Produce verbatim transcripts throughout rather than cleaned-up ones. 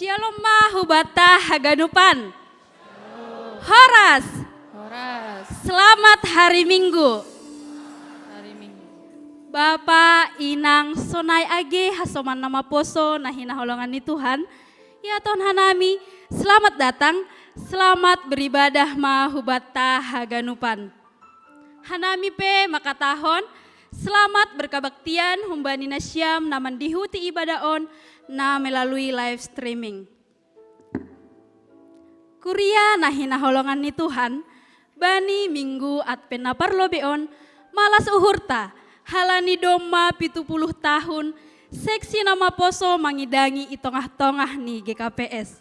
Shalom ma hubata haganupan. Horas. Horas. Selamat hari Minggu. Hari Minggu. Bapa, inang, sonai age hasoman na maposo na hinaholongan ni Tuhan. Ya Tuhan hanami, selamat datang, selamat beribadah ma hubata haganupan. Hanami pe makatahon, selamat berkebaktian humbani nasiam na mandihuti ibadah on na melalui live streaming. Kuria na hinaholongan ni Tuhan, bani Minggu Advent na parlobei on, malas uhurta, halani domma pitu puluh tahun, seksi na maposo mangidangi i tongah-tongah ni G K P S.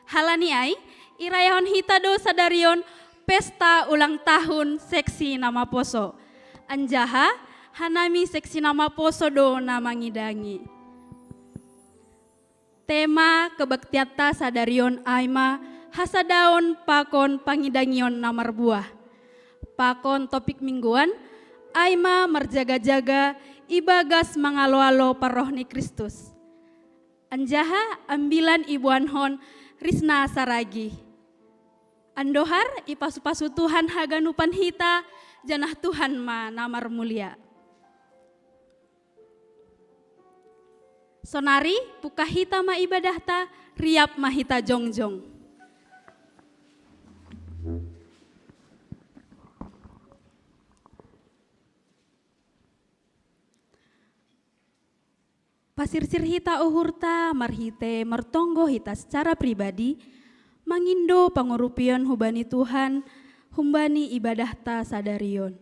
Halani ai, irayahon hita do sadarion pesta ulang tahun seksi na maposo. Anjaha, hanami seksi na maposo do na mangidangi. Tema kebaktianta sadarion ai ma hasadaon pakon pangidangion na marbuah. Pakon topik mingguan, ai ma marjaga-jaga ibagas mangalo-alo parroh ni Kristus. Anjaha ambilan iboanhon Risna Saragih. Andohar ipasu-pasu Tuhan haganupan hita, janah Tuhan ma na marmulia. Sonari, pungkah hita ma ibadahta, riap ma hita jongjong. Pasirsir hita uhurta marhite martonggo hita secara pribadi, mangindo pangurupion hubani Tuhan, humbani ibadahta sadarion.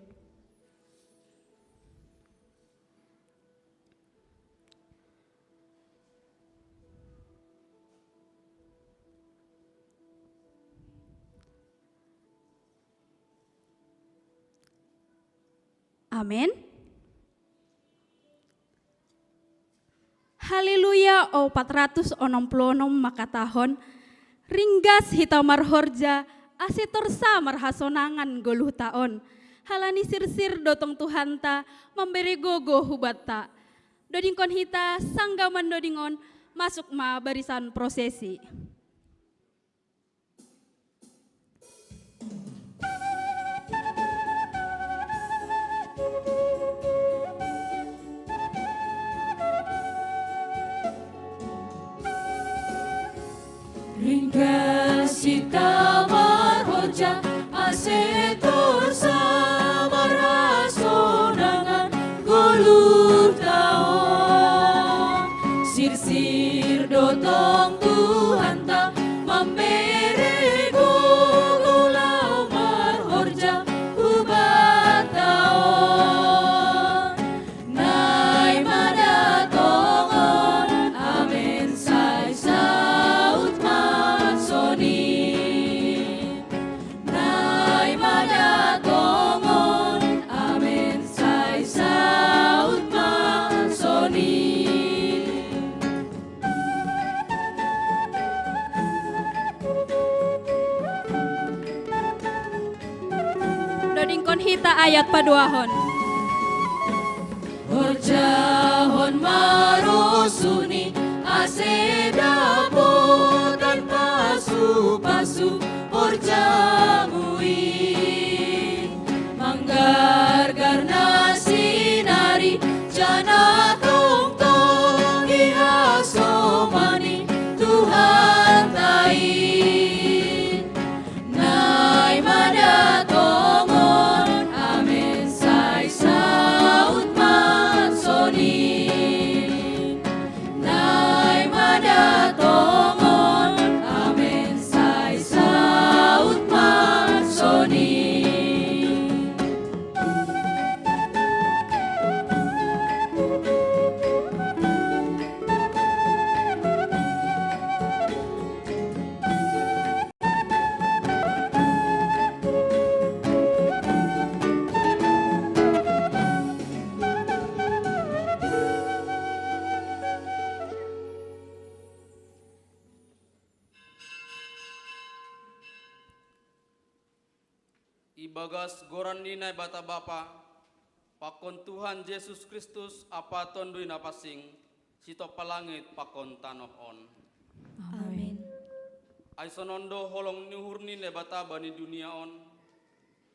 Amin. Haleluya, opat ratus onom puluh onom makatahon, ringgas hita marhorja, ase torsa marhasonangan goluhta on. Halani sirsir do tong Tuhanta mambere gogo hubanta. Dodingkon hita sanggah mandodingon, masuk ma barisan prosesi. Ringgas hita marhorja, ase torsa marhasonangan goluhta on. Sirsir do tong Tuhanta mambere gogo laho marhorja hubanta on. Nai ma da tongon, amen, sai saut ma songon i. Nai ma da tongon, amen, sai saut ma songon i. Dodingkon hita ayat paduahon. Horjahon ma roh-Ni, ase dapotan pasu-pasu horjamu i. Manggargar na sinari, janah tongtong ihasomani Tuhanta i. Nai ma da tongon, amen, sai saut ma songon i. Nai ma da tongon, amen, sai saut ma songon i. Ibagas goran ni Naibata Bapa, pakon Tuhan Jesus Kristus ampa Tonduy Na Pansing, sitopah langit pakon tanoh on. Amin. Ai sonon do holong ni uhur ni Naibata bani dunia on,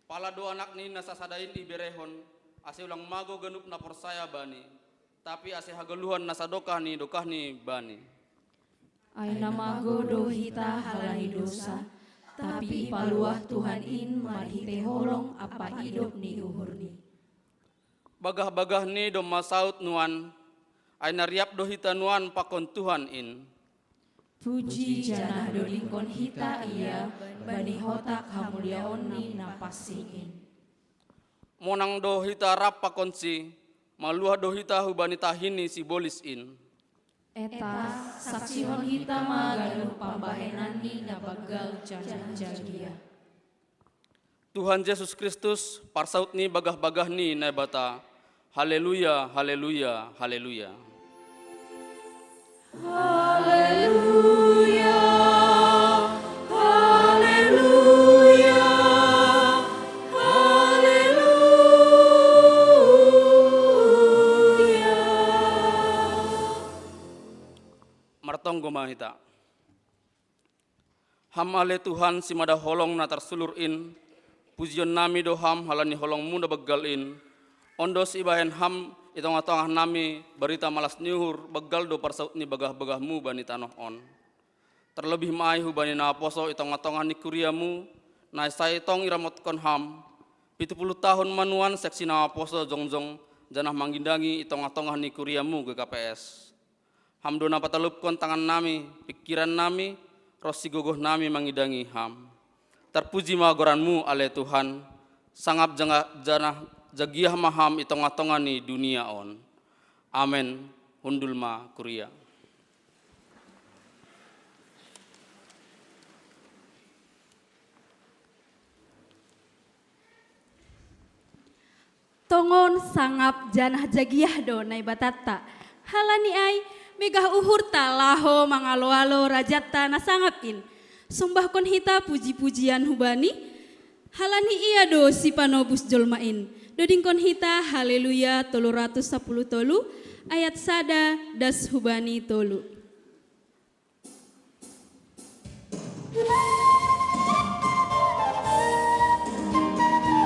pala do Anakni na sasada in iberehon, ase ulang mago ganup na porsaya Bani, tapi ase hagoluhan na sadokah ni dokahni Bani. Ai na mago do hita halani dosa, tapi ipaluah Tuhan in marhite holong ampa idop ni uhurni. Bagah-bagahni domma saut nuan, ai na riap do hita nuan pakon Tuhan in. Puji janah dodingkon hita Ia bani hotak hamuliaonni na pansing in. Monang do hita rap pakonSi, maluah do hita hubani tahi ni sibolis in. Eta, saksihon hita ma ganup pambahenanni na banggal janah jagia. Tuhan Jesus Kristus, parsaut ni bagah-bagah ni Naibata. Haleluya, haleluya, haleluya. Haleluya, haleluya, haleluya. Martonggo ma hita. Ham ale Tuhan simada holong na tarsulur in, pujion nami do Ham halani holongMu na banggal in. Ondos ibahen Ham i tongah-tongah nami barita malas ni uhur, banggal do parsaut ni bagah-bagahMu bani tanoh on. Tarlobih ma ai hubani naposo i tongah-tongah ni kuriaMu, na sai tong iramotkon Ham. Pitu puluh tahun ma nuan seksi naposo jongjong, janah mangidangi i tongah-tongah ni kuriaMu G K P S. Ham do na patalupkon tangan nami, pingkiran nami, ronsi gogoh nami mangidangi Ham. Tarpuji ma goranMu ale Tuhan, sangap janah jagiah ma Ham i tongah-tongah ni dunia on. Amen. Hundul ma kuria. Tongon sangap janah jagiah do Naibatanta. Halani ai, megah uhurta laho mangalo-alo Rajanta na sangap in. Sombahkon hita puji-pujian hu Bani, halani Ia do Sipanobus jolma in. Dodingkon hita Haleluya tolu ratus sapuluh tolu, ayat sada das hu Bani tolu.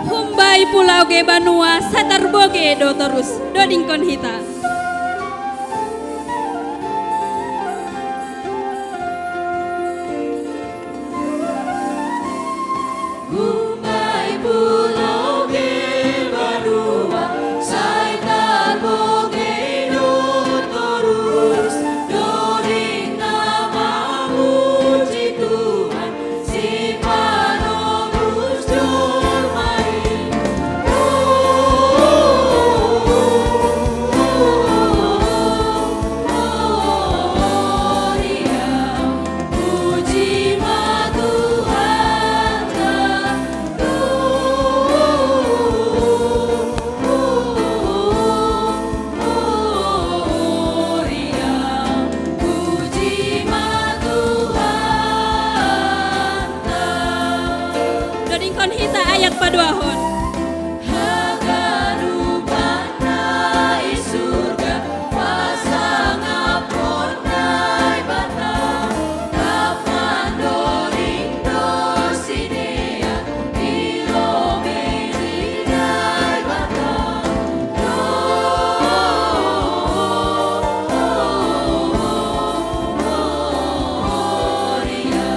Humbai pulau ge banua sai tarbogei do torus, dodingkon hita. Humbai pulau ge banua sai tarbogei do torus, doding na mamuji Tuhan, Sipanobus jolma in. Gloria, puji ma Tuhanta. Gloria, puji ma Tuhanta. Dodingkon hita ayat paduahon. Haganupanna i surga pasangaphon Naibata, rap mandoding do sidea i lobei ni Naibata. Gloria,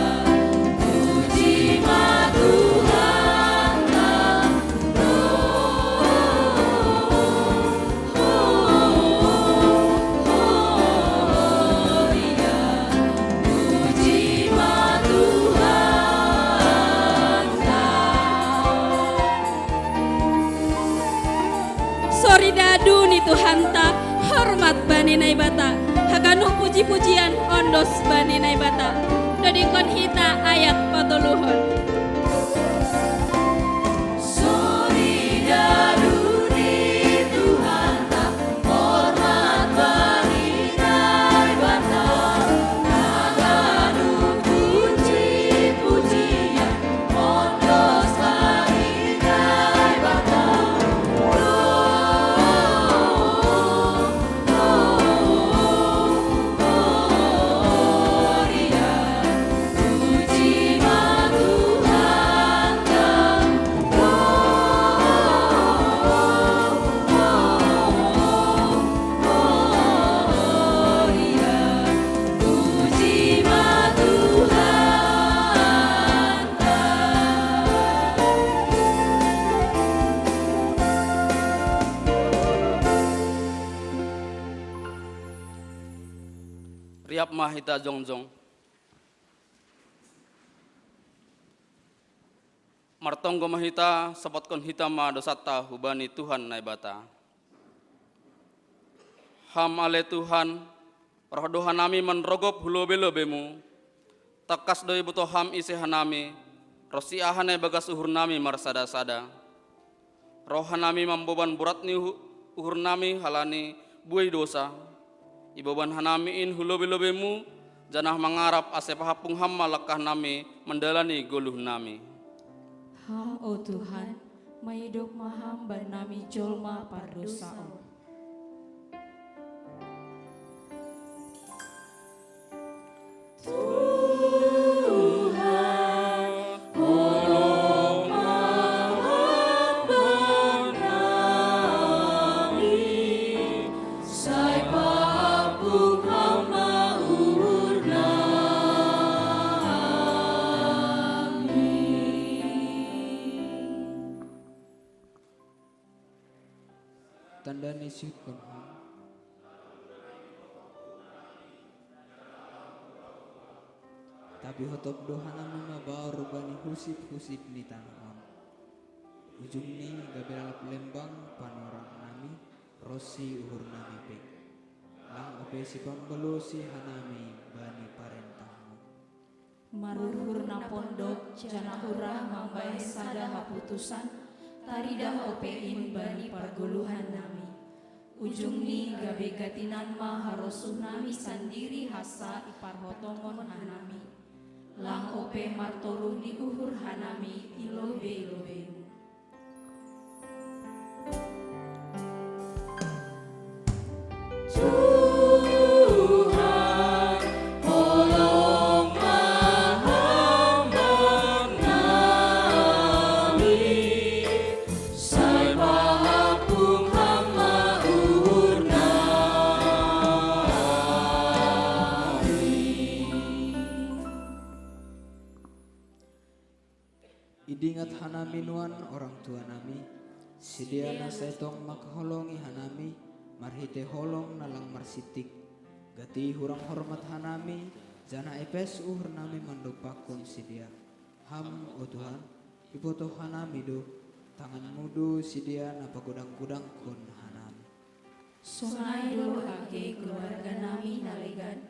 puji ma Tuhanta. Soridadu ni Tuhanta, hormat bani Naibata, haganup puji-pujian ondos bani Naibata. Dodingkon hita ayat patoluhon. Soridadu ni Tuhanta, hormat bani Naibata, haganup puji-pujian ondos bani Naibata. Gloria, puji Siap ma hita jongjong. Martonggo ma hita, sopotkon hita ma dosanta hubani Tuhan Naibata. Ham ale Tuhan, roh do hanami manrogop hu lobei-lobeimu. Tangkas do iboto Ham ise hanami, ronsi aha na ibagas uhurnami marsada-sada. Roh hanami mamboban borat ni uhu-, uhurnami halani buei dosa. Iboban hanami in hu lobei-lobeimu, janah mangarap ase pahampung Ham ma langkah nami mandalani goluh nami. Ham, o Tuhan, maidop ma Ham bannami jolma pardosa on. Tuhan, holong ma Ham bannami, sai pahampung Ham ma uhurnami. Tanda ni siutkon Ham. Tapi hotop do hanami mabaor bani husip-husip ni tanoh on. Ujungni gabe lalap lembang panorang nami, ronsi uhur nami pe. Lang ope sipambalosi hanami bani parentahmu. Maruhur na pondok, janah urah mambahen sada haputusan, taridah ope in bani pargoluhan nami. Ujungni gabe gatinan ma harosuh nami sandiri hansa iparhotongon hanami. Lang ope martoruh ni uhur hanami i lobei-lobeimu. Tuhan, holong ma Ham bannami, sai pahampung Ham ma uhurnami. Idingat hanami nuan orang tua nami, sidea na sai tong mangkaholongi hanami marhitei holong na lang marsintik. Gati hurang hormat hanami, janah epes uhur nami mandompakkon sidea. Ham, o Tuhan, ibotoh hanami do, tanganmu do sidea na pagodang-godangkon hanami. Sonai do age keluarga nami na legan,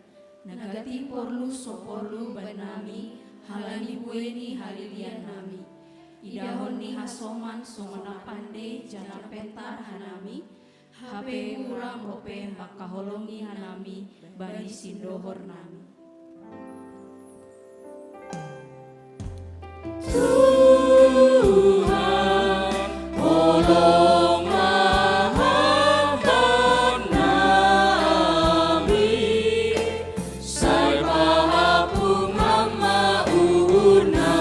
na gati porlu so porlu bannami halani buei ni halilian nami. Idahon ni hasoman songon na pande janah pentar hanami, hape urang ope mangkaholongi hanami bani sindohor nami. Tuhan, holong ma Ham bannami, sai pahampung Ham ma uhurnami.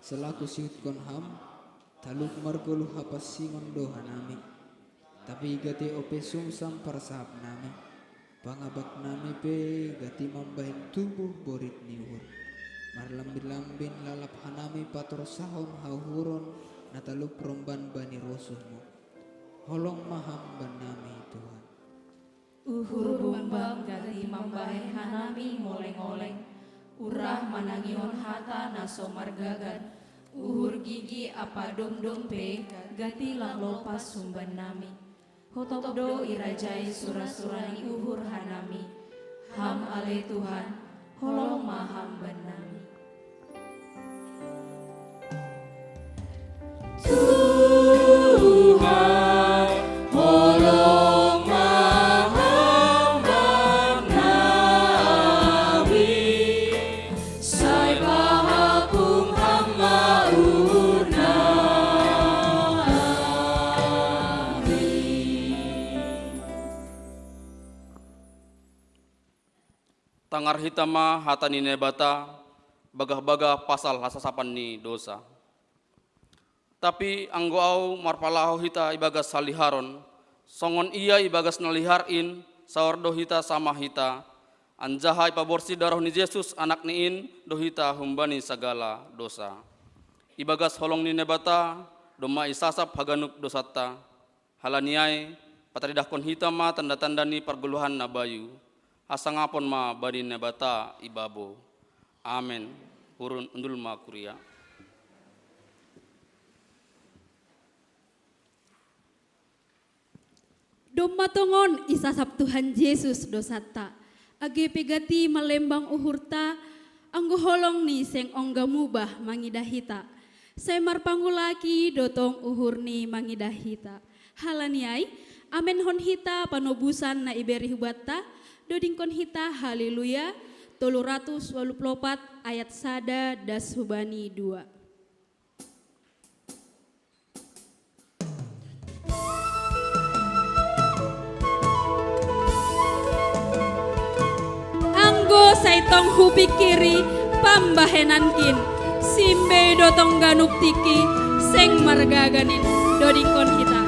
Selaku siutkon Ham, talup margoluh hapansingon do hanami. Tapi gati ope sungsang parsahap nami, pangabak nami pe gati mambahen tubuh borit ni uhur. Marlambin-lambin lalap hanami patorsahon hauhuron na talup romban bani rosuhmu. Holong ma Ham bannami, Tuhan. Uhur bumbang gati mambahen hanami moleng-oleng, urah manangihon hata na so margagat, uhur gigi ampa domdom pe gati lang lopas humbannami. Hotop do irajai sura-sura ni uhur hanami. Ham ale Tuhan, holong ma Ham bannami. Tuhan, holong ma Ham bannami, sai pahampung Ham ma uhurnami. Tangar hita ma hata ni Naibata, bagah-bagah pasal hasasapan ni dosa. Tapi anggo ahu marpalaho hita ibagas haliharon, songon ia ibagas na lihar in, saor do hita sama hita, anjaha ipaborsih daroh ni Jesus, Anakni in, do hita humbani sagala dosa. Ibagas holong ni Naibata, Domma isasap haganup dosanta. Halani ai, pataridahkon hita ma tanda-tanda ni pargoluhan na bayu, hasangapon ma bani Naibata i babo. Amen. Hurun undul ma kuria. Domma tongon isasap Tuhan Jesus dosanta. Age pe gati malembang uhurta, anggo holong ni seng ongga mubah mangidah hita. Sai marpangulaki do tong uhurni mangidah hita. Halani ai, amenhon hita panobusan na ibere hubanta, dodingkon hita Haleluya, tolu ratus walu pulu opat ayat sada das hubani dua. Anggo sai tong hupikiri pambahenankin, simbei do tong ganup tingki seng margaganin, dodingkon hita.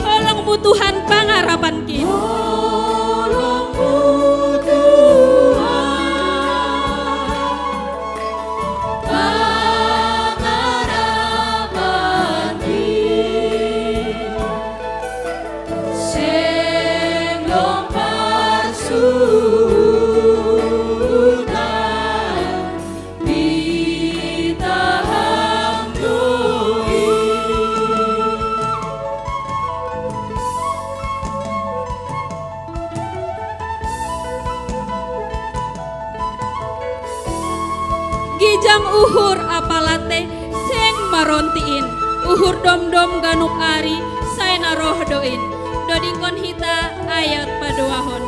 Holongmu Tuhan pangarapanki. Gijang uhur apalate seng maronti'in, uhur domdom ganup ari sai na roh do in. Dodingkon hita ayat paduahon.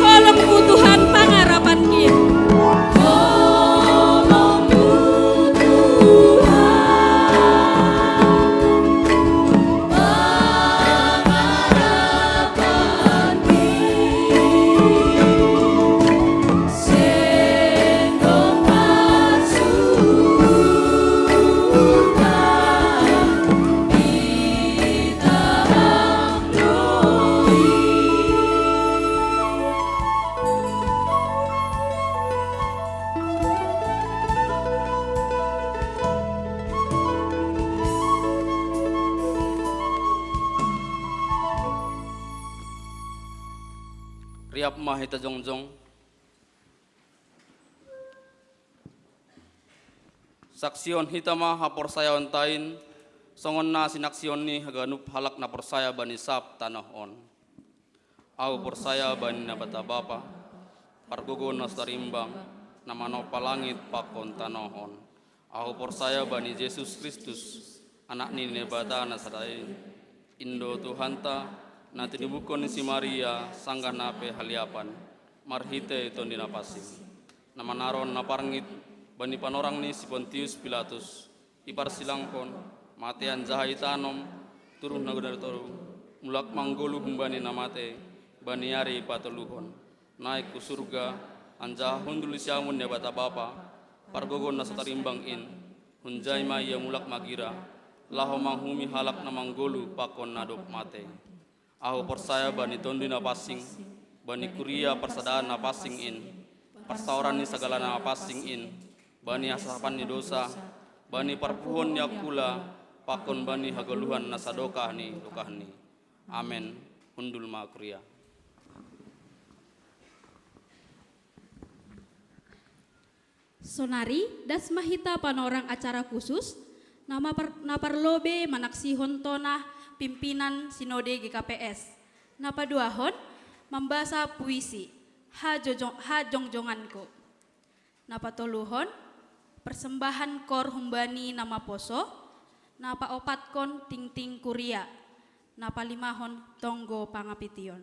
Holongmu Tuhan pangarapanki. Riap ma hita jongjong. Saksihon hita ma haporsayaonta in Songon na sinaksihon ni haganup halak na porsaya bani sab tanoh on. Ahu porsaya bani Naibata Bapa, pargogo na so tarimbang, na manompa langit pakon tanoh on. Ahu porsaya bani Jesus Kristus, Anak ni Naibata na sada i, Indo Tuhanta, na tinibukkon ni si Maria sanggah na pe haliapan, marhite Tondi Napansing, na manaron na parngit bani panorang ni si Pontius Pilatus, iparsilangkon, mate anjaha itanom, turun na godang tolu, mulak manggoluh humbani na mate, bani ari patoluhon, naik hu surga, anjaha hundul di siamun Naibata Bapa, pargogo na so tarimbang in, hunjai ma ia mulak magira, laho manguhumi halak na manggoluh pakon na dob mate. Ahu porsaya bani Tondi Napansing, bani kuria parsadaan na pansing in, parsaoran ni sagala na pansing in, bani hasahapan ni dosa, bani parpuhoon ni angkula, pakon bani hagoluhan na sadokah ni dokahni. Amen. Hundul ma kuria. Sonari, das ma hita panorang acara khusus, na mapar-, na parlobe manaksihon tona pimpinan Sinode G K P S. Na paduahon, mambasa puisi, Hajojong-, Hajongjonganku. Na patoluhon, persembahan kor humbani na maposo, na paopatkon tingting kuria, na palimahon tonggo pangapition.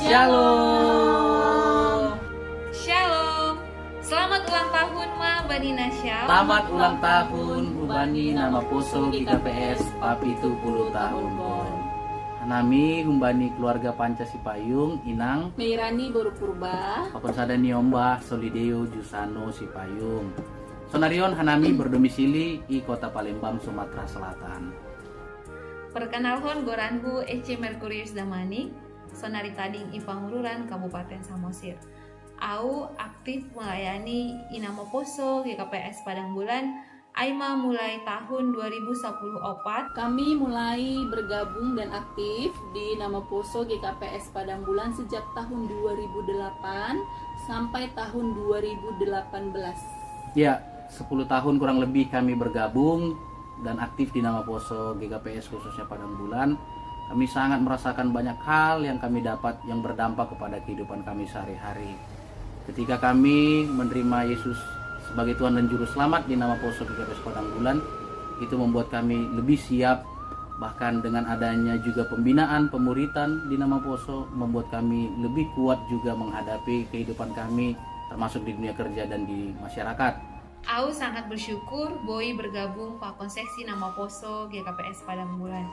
Shalom. Shalom. Selamat ulang tahun, Ma Bani Nasyam. Selamat ulang tahun, Bani Nama Poso G K P S, papitu puluh tahun pon. Hanami humbani keluarga Panca Sipayung, Inang Meirani Boru Purba. Pakon sada ni ombah Solideo Jusano Sipayung. Sonarion hanami berdomisili i Kota Palembang, Sumatera Selatan. Perkenalhon, goranhu Ece Merkurius Damani, sonari tading i Pangururan, Kabupaten Samosir. Au aktif melayani i Nama Poso G K P S Padang Bulan, ai ma mulai tahun dua ribu sapuluh opat. Kami mulai bergabung dan aktif di Nama Poso G K P S Padang Bulan sejak tahun dua ribu delapan sampai tahun dua ribu delapan belas. Ya, sepuluh tahun kurang lebih kami bergabung dan aktif di Nama Poso G K P S, khususnya Padang Bulan. Kami sangat merasakan banyak hal yang kami dapat yang berdampak kepada kehidupan kami sehari-hari. Ketika kami menerima Yesus sebagai Tuhan dan Juru Selamat di Nama Poso G K P S Padang Bulan, itu membuat kami lebih siap. Bahkan dengan adanya juga pembinaan pemuritan di Nama Poso, membuat kami lebih kuat juga menghadapi kehidupan kami, termasuk di dunia kerja dan di masyarakat. Au sangat bersyukur boi bergabung pakon seksi Nama Poso G K P S Padang Bulan.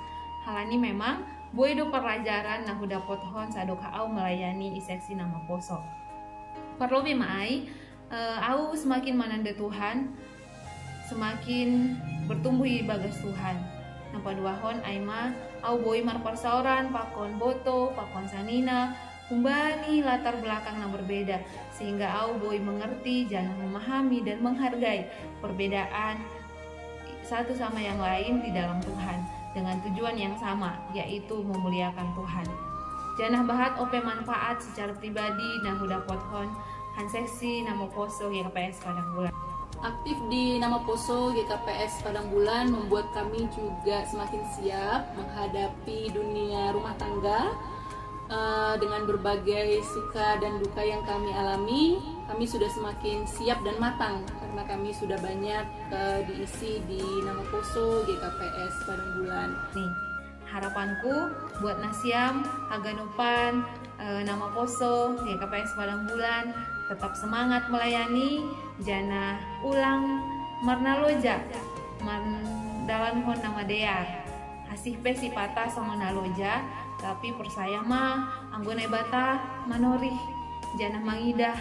Halani memang boi do parlajaran na hudapothon sadokah au melayani i seksi Nama Poso. Parlobi ma ai, eh, au semakin mananda Tuhan, semakin bertumbuh i bagas Tuhan. Na paduahon ai ma, au boi marparsaoran pakon boto, pakon sanina, humbani latar belakang na berbeda, sehingga au boi mengerti janah memahami dan menghargai perbedaan satu sama yang lain di dalam Tuhan, dengan tujuan yang sama, yaitu memuliakan Tuhan. Janah bahat ope manfaat secara pribadi na hudapothon han seksi Nama Poso G K P S Padang Bulan. Aktif di Nama Poso G K P S Padang Bulan membuat kami juga semakin siap menghadapi dunia rumah tangga. Eh, dengan berbagai suka dan duka yang kami alami, kami sudah semakin siap dan matang karena kami sudah banyak, eh, diisi di Nama Poso G K P S Padang Bulan. Nih, harapanku buat nasiam haganupan, eh, Nama Poso G K P S Padang Bulan, tetap semangat melayani, janah ulang marnaloja mandalanhon na madear. Hasih pe sipata songon naloja, tapi porsaya ma, anggo Naibata manorih, janah mangidah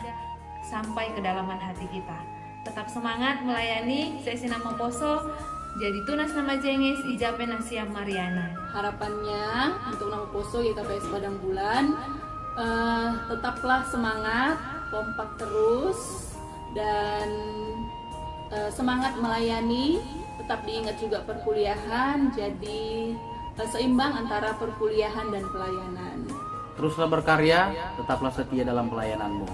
sampai kedalaman hati kita. Tetap semangat melayani seksi Nama Poso, jadi tunas na majenges, ija pe nasiam marianan. Harapannya untuk Nama Poso G K P S Padang Bulan, eh, tetaplah semangat, kompak terus, dan, eh, semangat melayani, tetap diingat juga perkuliahan, jadi, eh, seimbang antara perkuliahan dan pelayanan. Teruslah berkarya, tetaplah setia dalam pelayananmu.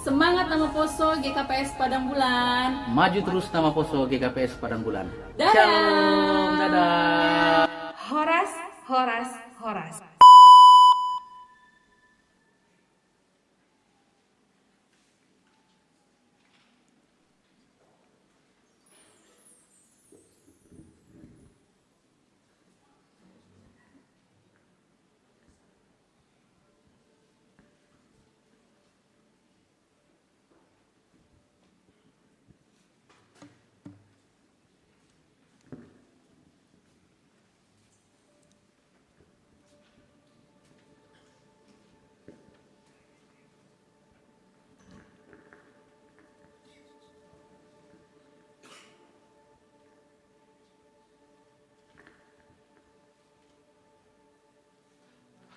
Semangat Nama Poso G K P S Padang Bulan. Maju terus Nama Poso G K P S Padang Bulan. Dadah. Shalom, dadah. Horas, horas, horas.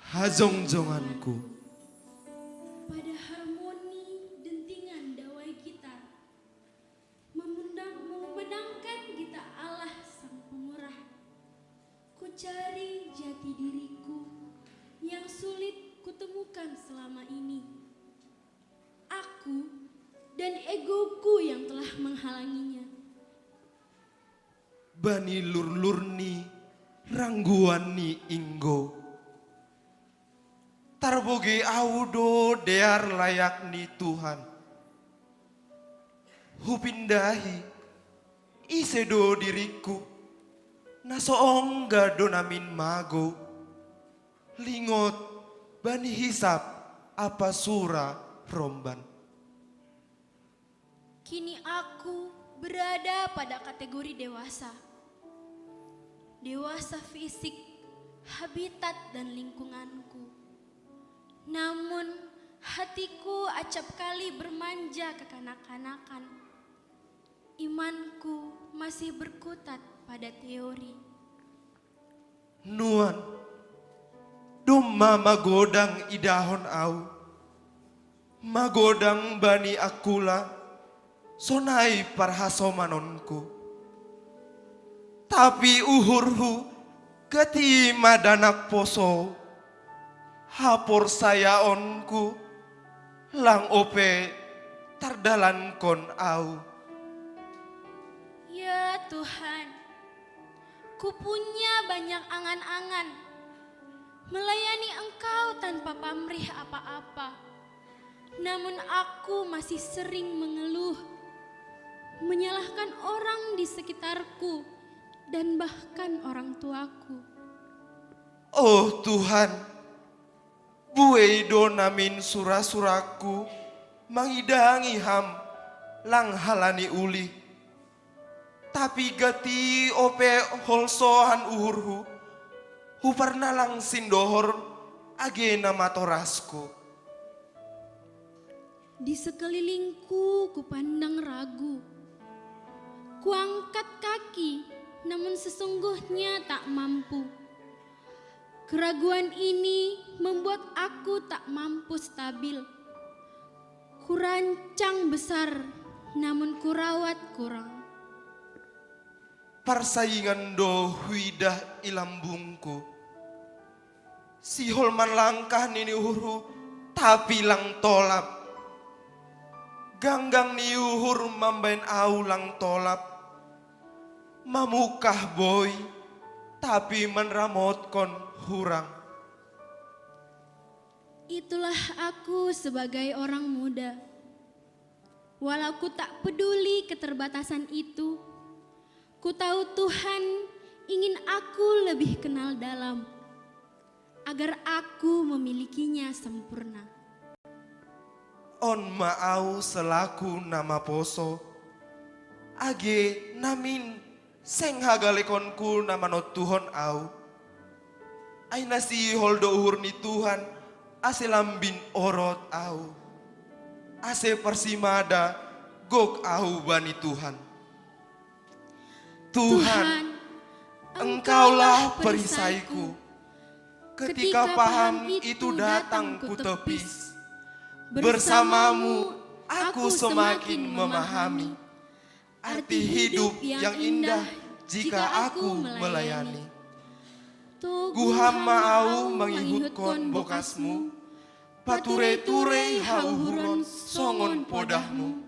Hajongjonganku. Pada harmoni dentingan dawai gitar, memendang-, memenangkan gita Allah Sang Pengurah. Kucari jati diriku yang sulit kutemukan selama ini. Aku dan egoku yang telah menghalanginya. Bani lurlur ni rangguan ni inggo. Tarbogei au do dear layak ni Tuhan. Hupindahi, ise do diringku, na so ongga do namin magou. Lingot bani hisap Apa sura romban. Kini aku berada pada kategori dewasa. Dewasa fisik, habitat dan lingkunganku. Namun hatiku acap kali bermanja kekanak-kanakan. Imanku masih berkutat pada teori. Nuan, domma magodang idahon au. Magodang bani akula, sonai parhasomanonku. Tapi uhurhu gati madanak poso, haporsayaonku lang ope tardalankon au. Ya Tuhan, kupunya banyak angan-angan melayani Engkau tanpa pamrih apa-apa. Namun aku masih sering mengeluh, menyalahkan orang di sekitarku dan bahkan orang tuaku. Oh Tuhan, buei do namin sura-suraku mangidangi Ham lang halani ulih. Tapi gati ope holsohan uhurhu, huparnalang sindohor age na matorasku. Di sekelilingku kupandang ragu. Kuangkat kaki, namun sesungguhnya tak mampu. Keraguan ini membuat aku tak mampu stabil. Kurancang besar, namun kurawat kurang. Parsaingan do huidah i lambungku. Sihol manlangkah nini uhurhu, tapi lang tolap. Ganggang ni uhur mambaen au lang tolap. Mamukah boi, tapi manramotkon hurang. Itulah aku sebagai orang muda. Walau ku tak peduli keterbatasan itu, ku tahu Tuhan ingin aku lebih kenal dalam, agar aku memilikinya sempurna. On ma au selaku na maposo, age namin seng hagalekonku na manontuhon au. Ai na sihol do uhur ni Tuhan, ase lambin orot au. Ase parsimada gok au bani Tuhan. Tuhan, Engkaulah perisaiku. Ketika paham itu datang ku tepis. Bersamamu aku semakin memahami arti hidup yang indah jika aku melayani. Guham ma au mangihutkon bokasmu, pature-ture hauhuron songon podahmu.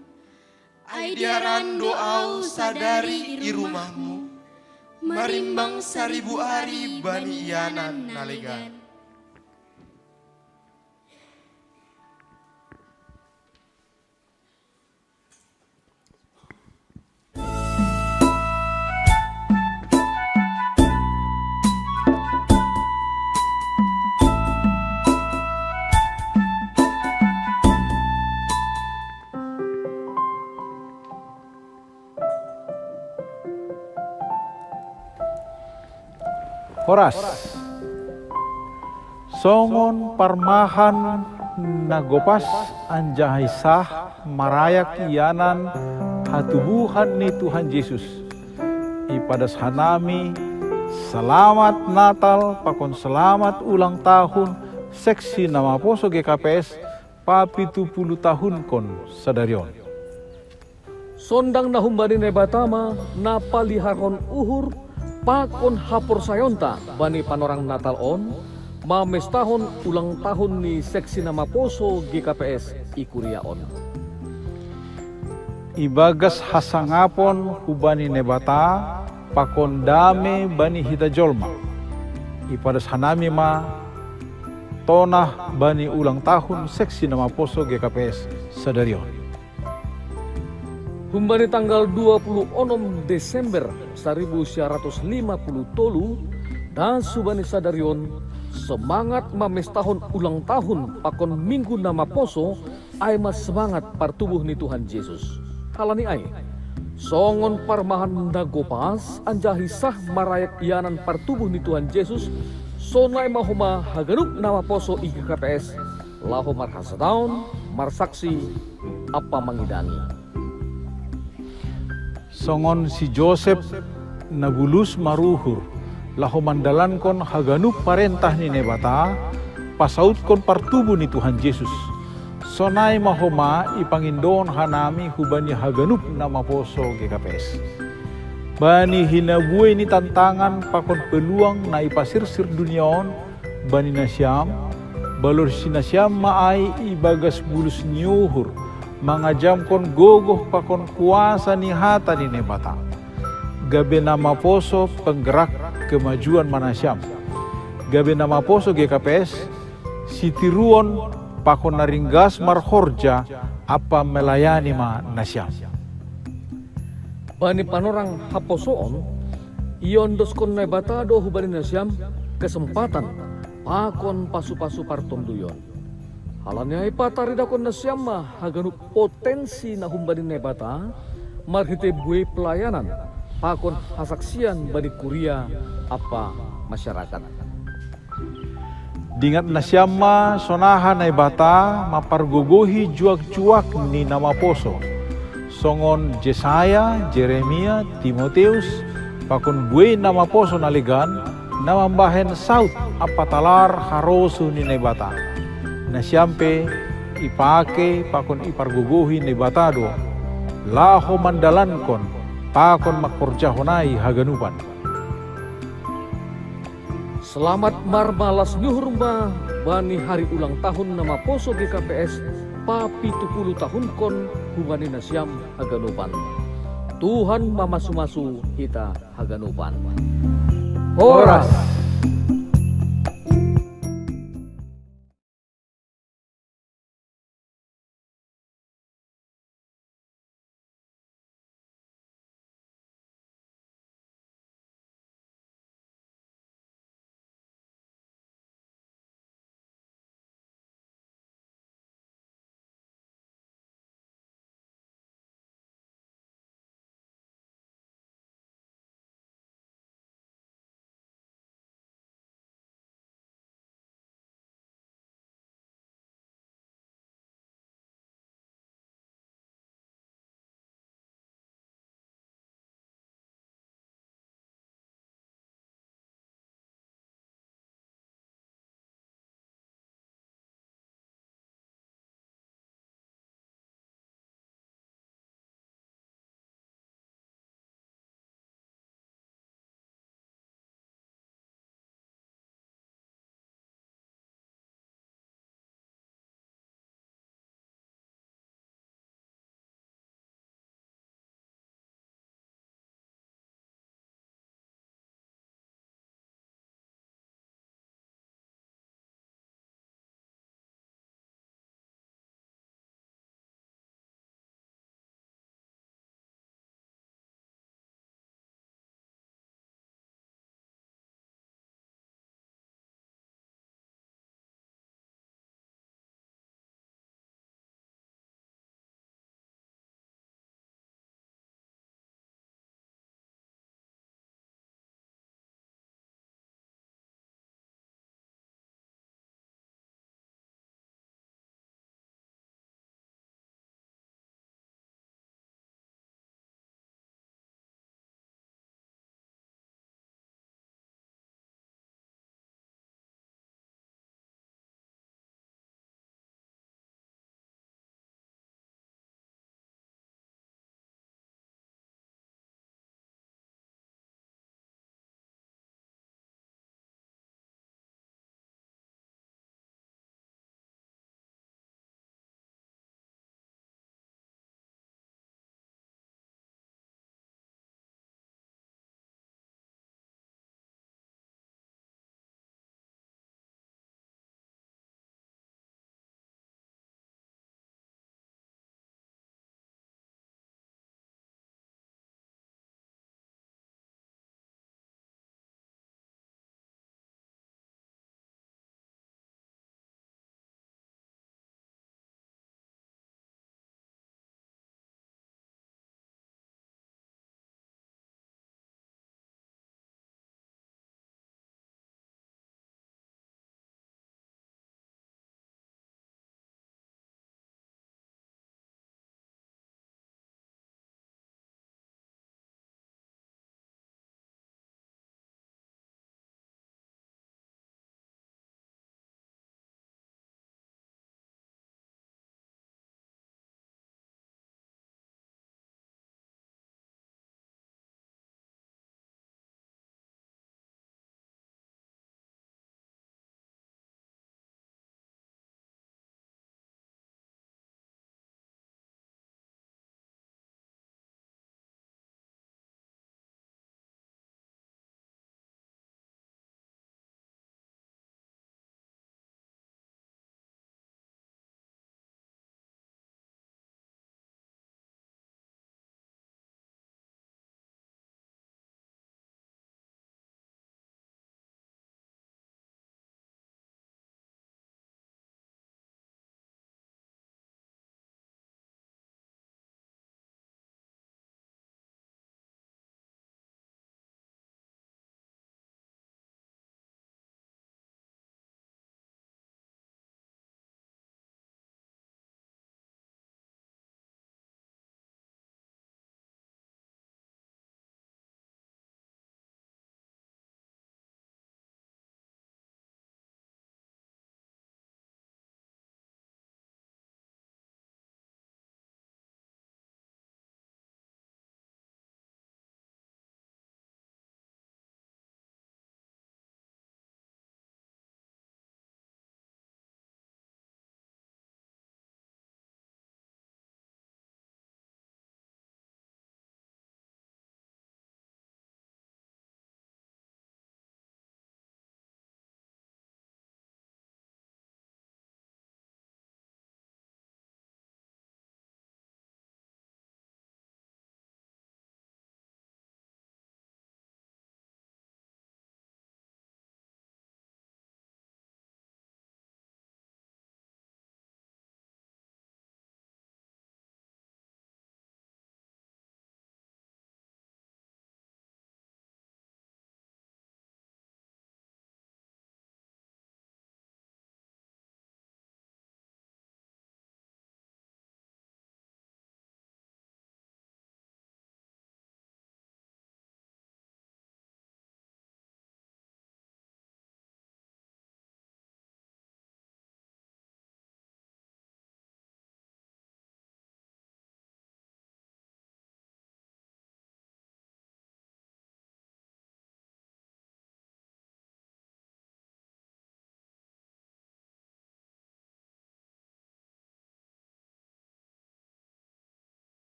Ai diaran do au sadari i rumahmu, marimbang saribu ari bani ianan na legan. Horas. Songon parmahan na gopas anjaha sah marayak ianan hatubuhan ni Tuhan Jesus, ipadas hanami selamat Natal pakon selamat ulang tahun seksi na maposo G K P S papitu pulu tahunkon sadari on. Sondang na humbani Naibata ma na paliharhon uhur pakon haporsayaonta bani panorang Natal on, mamestahon ulang tahun ni seksi na maposo G K P S i kuria on. Ibagas hasangapon hubani Naibata pakon dame bani hita jolma, ipadas hanami ma tonah bani ulang tahun seksi na maposo G K P S sadari on. Humbani tanggal dua puluh onom Desember saribu sia ratus lima puluh tolu, das hubani sadari on, Semangat mamestahon ulang tahun pakon minggu na maposo, ai ma semangat partubuh ni Tuhan Jesus. Halani ai, songon parmahan na gopas anjahi sah marayak ianan partubuh ni Tuhan Jesus, sonai ma homa haganup na maposo i G K P S, laho marhasadaon, marsaksi, ampa mangidangi. Songon si Josep na bulus maruhur, laho mandalankon haganup parentah ni Naibata, pasautkon partubuh ni Tuhan Jesus. Sonai ma homa ipangindoon hanami hubani haganup na maposo G K P S. Bani hinabuei ni tantangan pakon peluang na ipasirsir dunia on, bani nasiam, balorsi nasiam ma ai ibagas bulus ni uhur, mangajamkon gogoh pakon kuasa ni hata ni Naibata. Gabe na maposo penggerak kemajuan ma nasiam. Gabe na maposo G K P S, sitiruon pakon na ringgas marhorja ampa melayani ma nasiam. Bani panorang haposoon, iondoskon Naibata do hubani nasiam kesempatan pakon pasu-pasu partonduyon. Halani ai pataridakon nasiam ma haganup potensi na humbani Naibata, marhitei buei pelayanan pakon hasaksian bani kuria ampa masyarakat. Dingat nasiam ma sonaha Naibata mampargogohi juak-juak ni na maposo, songon Jesaya, Jeremia, Timoteus, pakon buei na maposo na legan, na mambahen saut ampa talar harosuh ni Naibata. Nasiam pe ipake pakon ipargogohi Naibata do, laho mandalankon pakon mangkorjahon ai haganupan. Selamat marmalas ni uhur ma bani hari ulang tahun na maposo G K P S, papitu puluh tahunkon hubani nasiam haganupan. Tuhan mamasu-masu hita haganupan. Horas.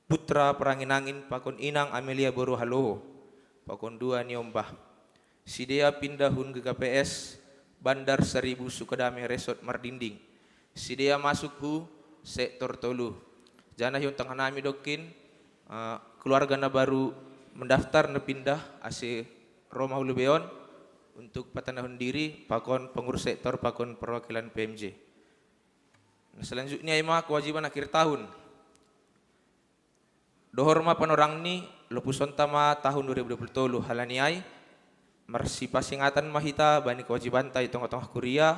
Putra Peranginangin pakon Inang Amelia boru Haloho, pakon dua ni ombah. Sidea pindah hun G K P S Bandar Seribu Sukadame Resort Mardinding. Sidea masuk hu sektor tolu. Janah iontang hanami dokkin, eh, keluarga na baru mendaftar na pindah ase ro ma hu lobei on untuk patandahon diri pakon pengurus sektor pakon perwakilan P M J. Nah, selanjutnya ima kewajiban akhir tahun. Dohor ma panorangni, lopusonta ma tahun dua ribu dua puluh tolu, halani ai marsipasingatan ma hita bani kewajibanta i tongah-tongah kuria,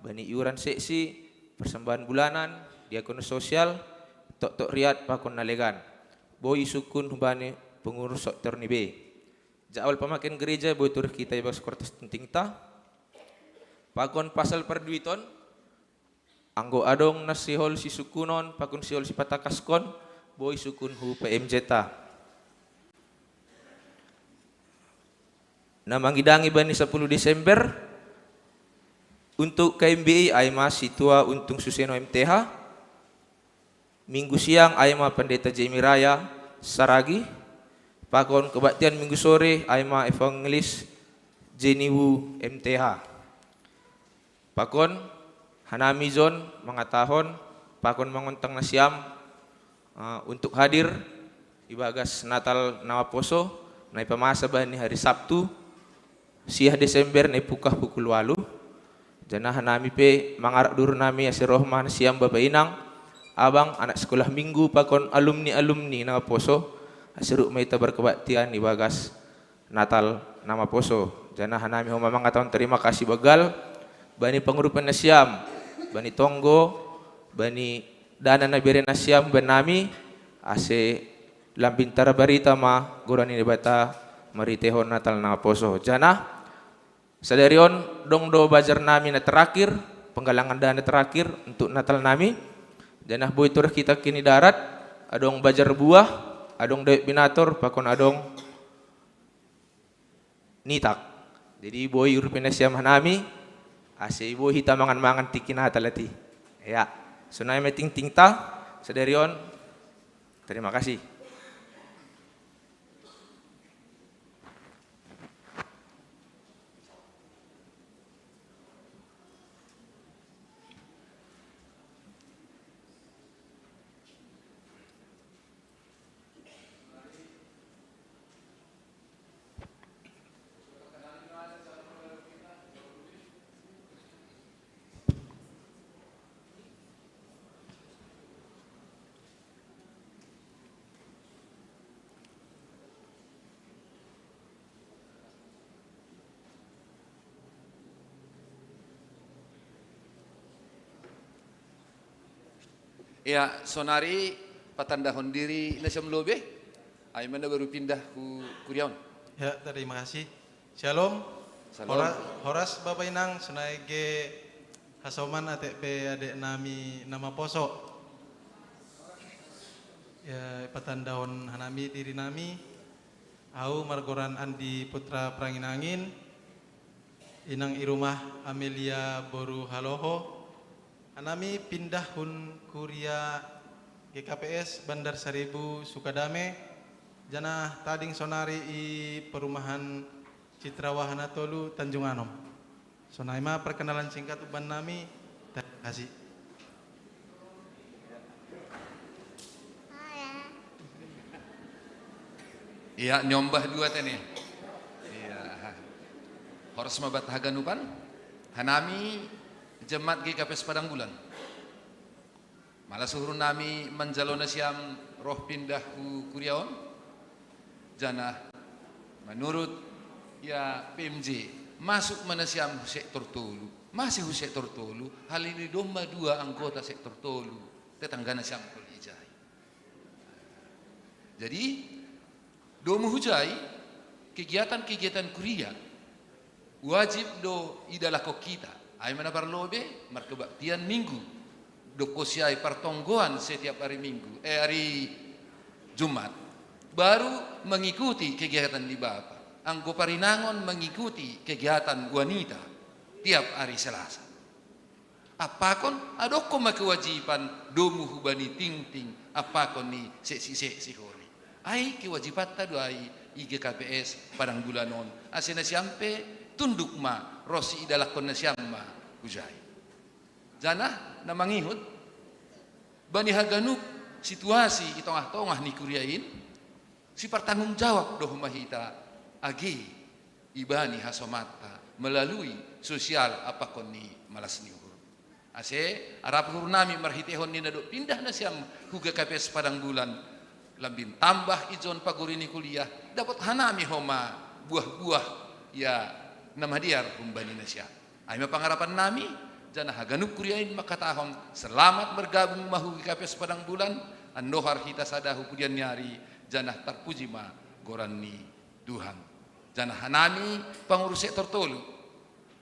bani iuran seksi, persembahan bulanan, diakono sosial, toktok riat pakon na legan. Boi isungkun hubani pengurus sektor ni B. Jadwal pamaken gereja boi turih hita ibagas kortas tingtingta. Pakon pasal parduiton, anggo adong na sihol sisungkunon pakon sihol sipatakaskon, boi sungkun hu P M J-ta. Na mangidangi bani sapuluh Desember, untuk K M B I ai ma Sintua Untung Suseno M T H, Minggu siang ai ma Pendeta Jemi Raya Saragi, pakon kebaktian Minggu sore ai ma Evangelis Jeni Wu M T H. Pakon hanami jon mangatahon, pakon mangontang nasiam, eh, untuk hadir ibagas Natal na maposo, na ipamasa bani hari Sabtu, siah Desember na ipungkah pukul ualu. Janah hanami pe mangarap duhur nami ase roh ma nasiam bapa inang, abang, anak sekolah minggu pakon alumni-alumni na maposo, ase ruk ma hita berkebaktian ibagas Natal na maposo. Janah hanami homa mangatahon terima kasih banggal bani pangurupan nasiam, bani tonggo, bani dana na bere nasiam bani nami, ase lambin tarbarita ma goran ni Debata marhiteihon Natal na maposo. Janah sadari on dong do bajar nami na terakhir, penggalangan dana terakhir untuk Natal nami. Janah boi turih hita ke ni darat, adong bajar buah, adong dawek binator, pakon adong nitak. Jadi boi urupi nasiam hanami, ase boi hita mangan-mangan tingki Natal ate. Ya, sonai ma tingtingta sadari on. Terima kasih. Ya, sonari patandahon diri nasiam lobei, ai ma na baru pindah hu kuria on. Ya, terima kasih. Shalom. Shalom. Hora-, horas Bapa Inang, sonai ge hasoman ate pe adek nami na maposo. Ya, patandahon hanami diri nami, au margoran Andi Putra Peranginangin, inang i rumah Amelia boru Haloho, hanami pindah hun kuria G K P S Bandar Seribu Sukadame, janah tading sonari i perumahan Citra Wahana Tolu Tanjung Anom. Sonai ma perkenalan singkat umbahen nami. Terima kasih. Iya, nyombah dua tene. Iya. Horas ma banta haganupan. Hanami jemaat G K P S Padang Bulan. Malas uhur nami manjalo nasiam roh pindah hu kuria on, janah manurut ia P M J, masuk ma nasiam hu sektor tolu. Mase hu sektor tolu, halani domma dua anggota sektor tolu, tetangga nasiam kol ijai. Jadi, domu hujai, kegiatan-kegiatan kuria wajib do idalahkon hita. Ai ma na parlobei, markebaktian Minggu. Dohot si ai partonggoan setiap hari Minggu, eh, hari Jumat. Baru mengikuti kegiatan di Bapa. Anggo parinangon mengikuti kegiatan wanita tiap hari Selasa. Appakon, adokko ma kewajiban domu hubani tingting, appakon ni seksi-seksi hori. Ai kewajibanta do ai i G K P S Padang Bulan on, ase nasiam pe tunduk ma, ronsi idalakkon nasiam ma hujai. Janah na mangihut, bani haganup situasi i tongah-tongah ni kuria in, sipartanggung jawab do homa hita age ibani hasomanta melalui sosial appakon ni malas ni uhur. Ase arap uhurnami marhiteihon ni na dob pindah nasiam hu G K P S Padang Bulan, lambin tambah ijon pagori ni kuliah, dapot hanami homa buah-buah ia na madear humbani nasiam. Ai ma pangarapannami, janah haganup kuria in mangkatahon, selamat bergabung ma hu G K P S Padang Bulan, andohar hita sada hu pudian ni ari, janah tarpuji ma goran ni Tuhan. Janah hanami pangurus sektor tolu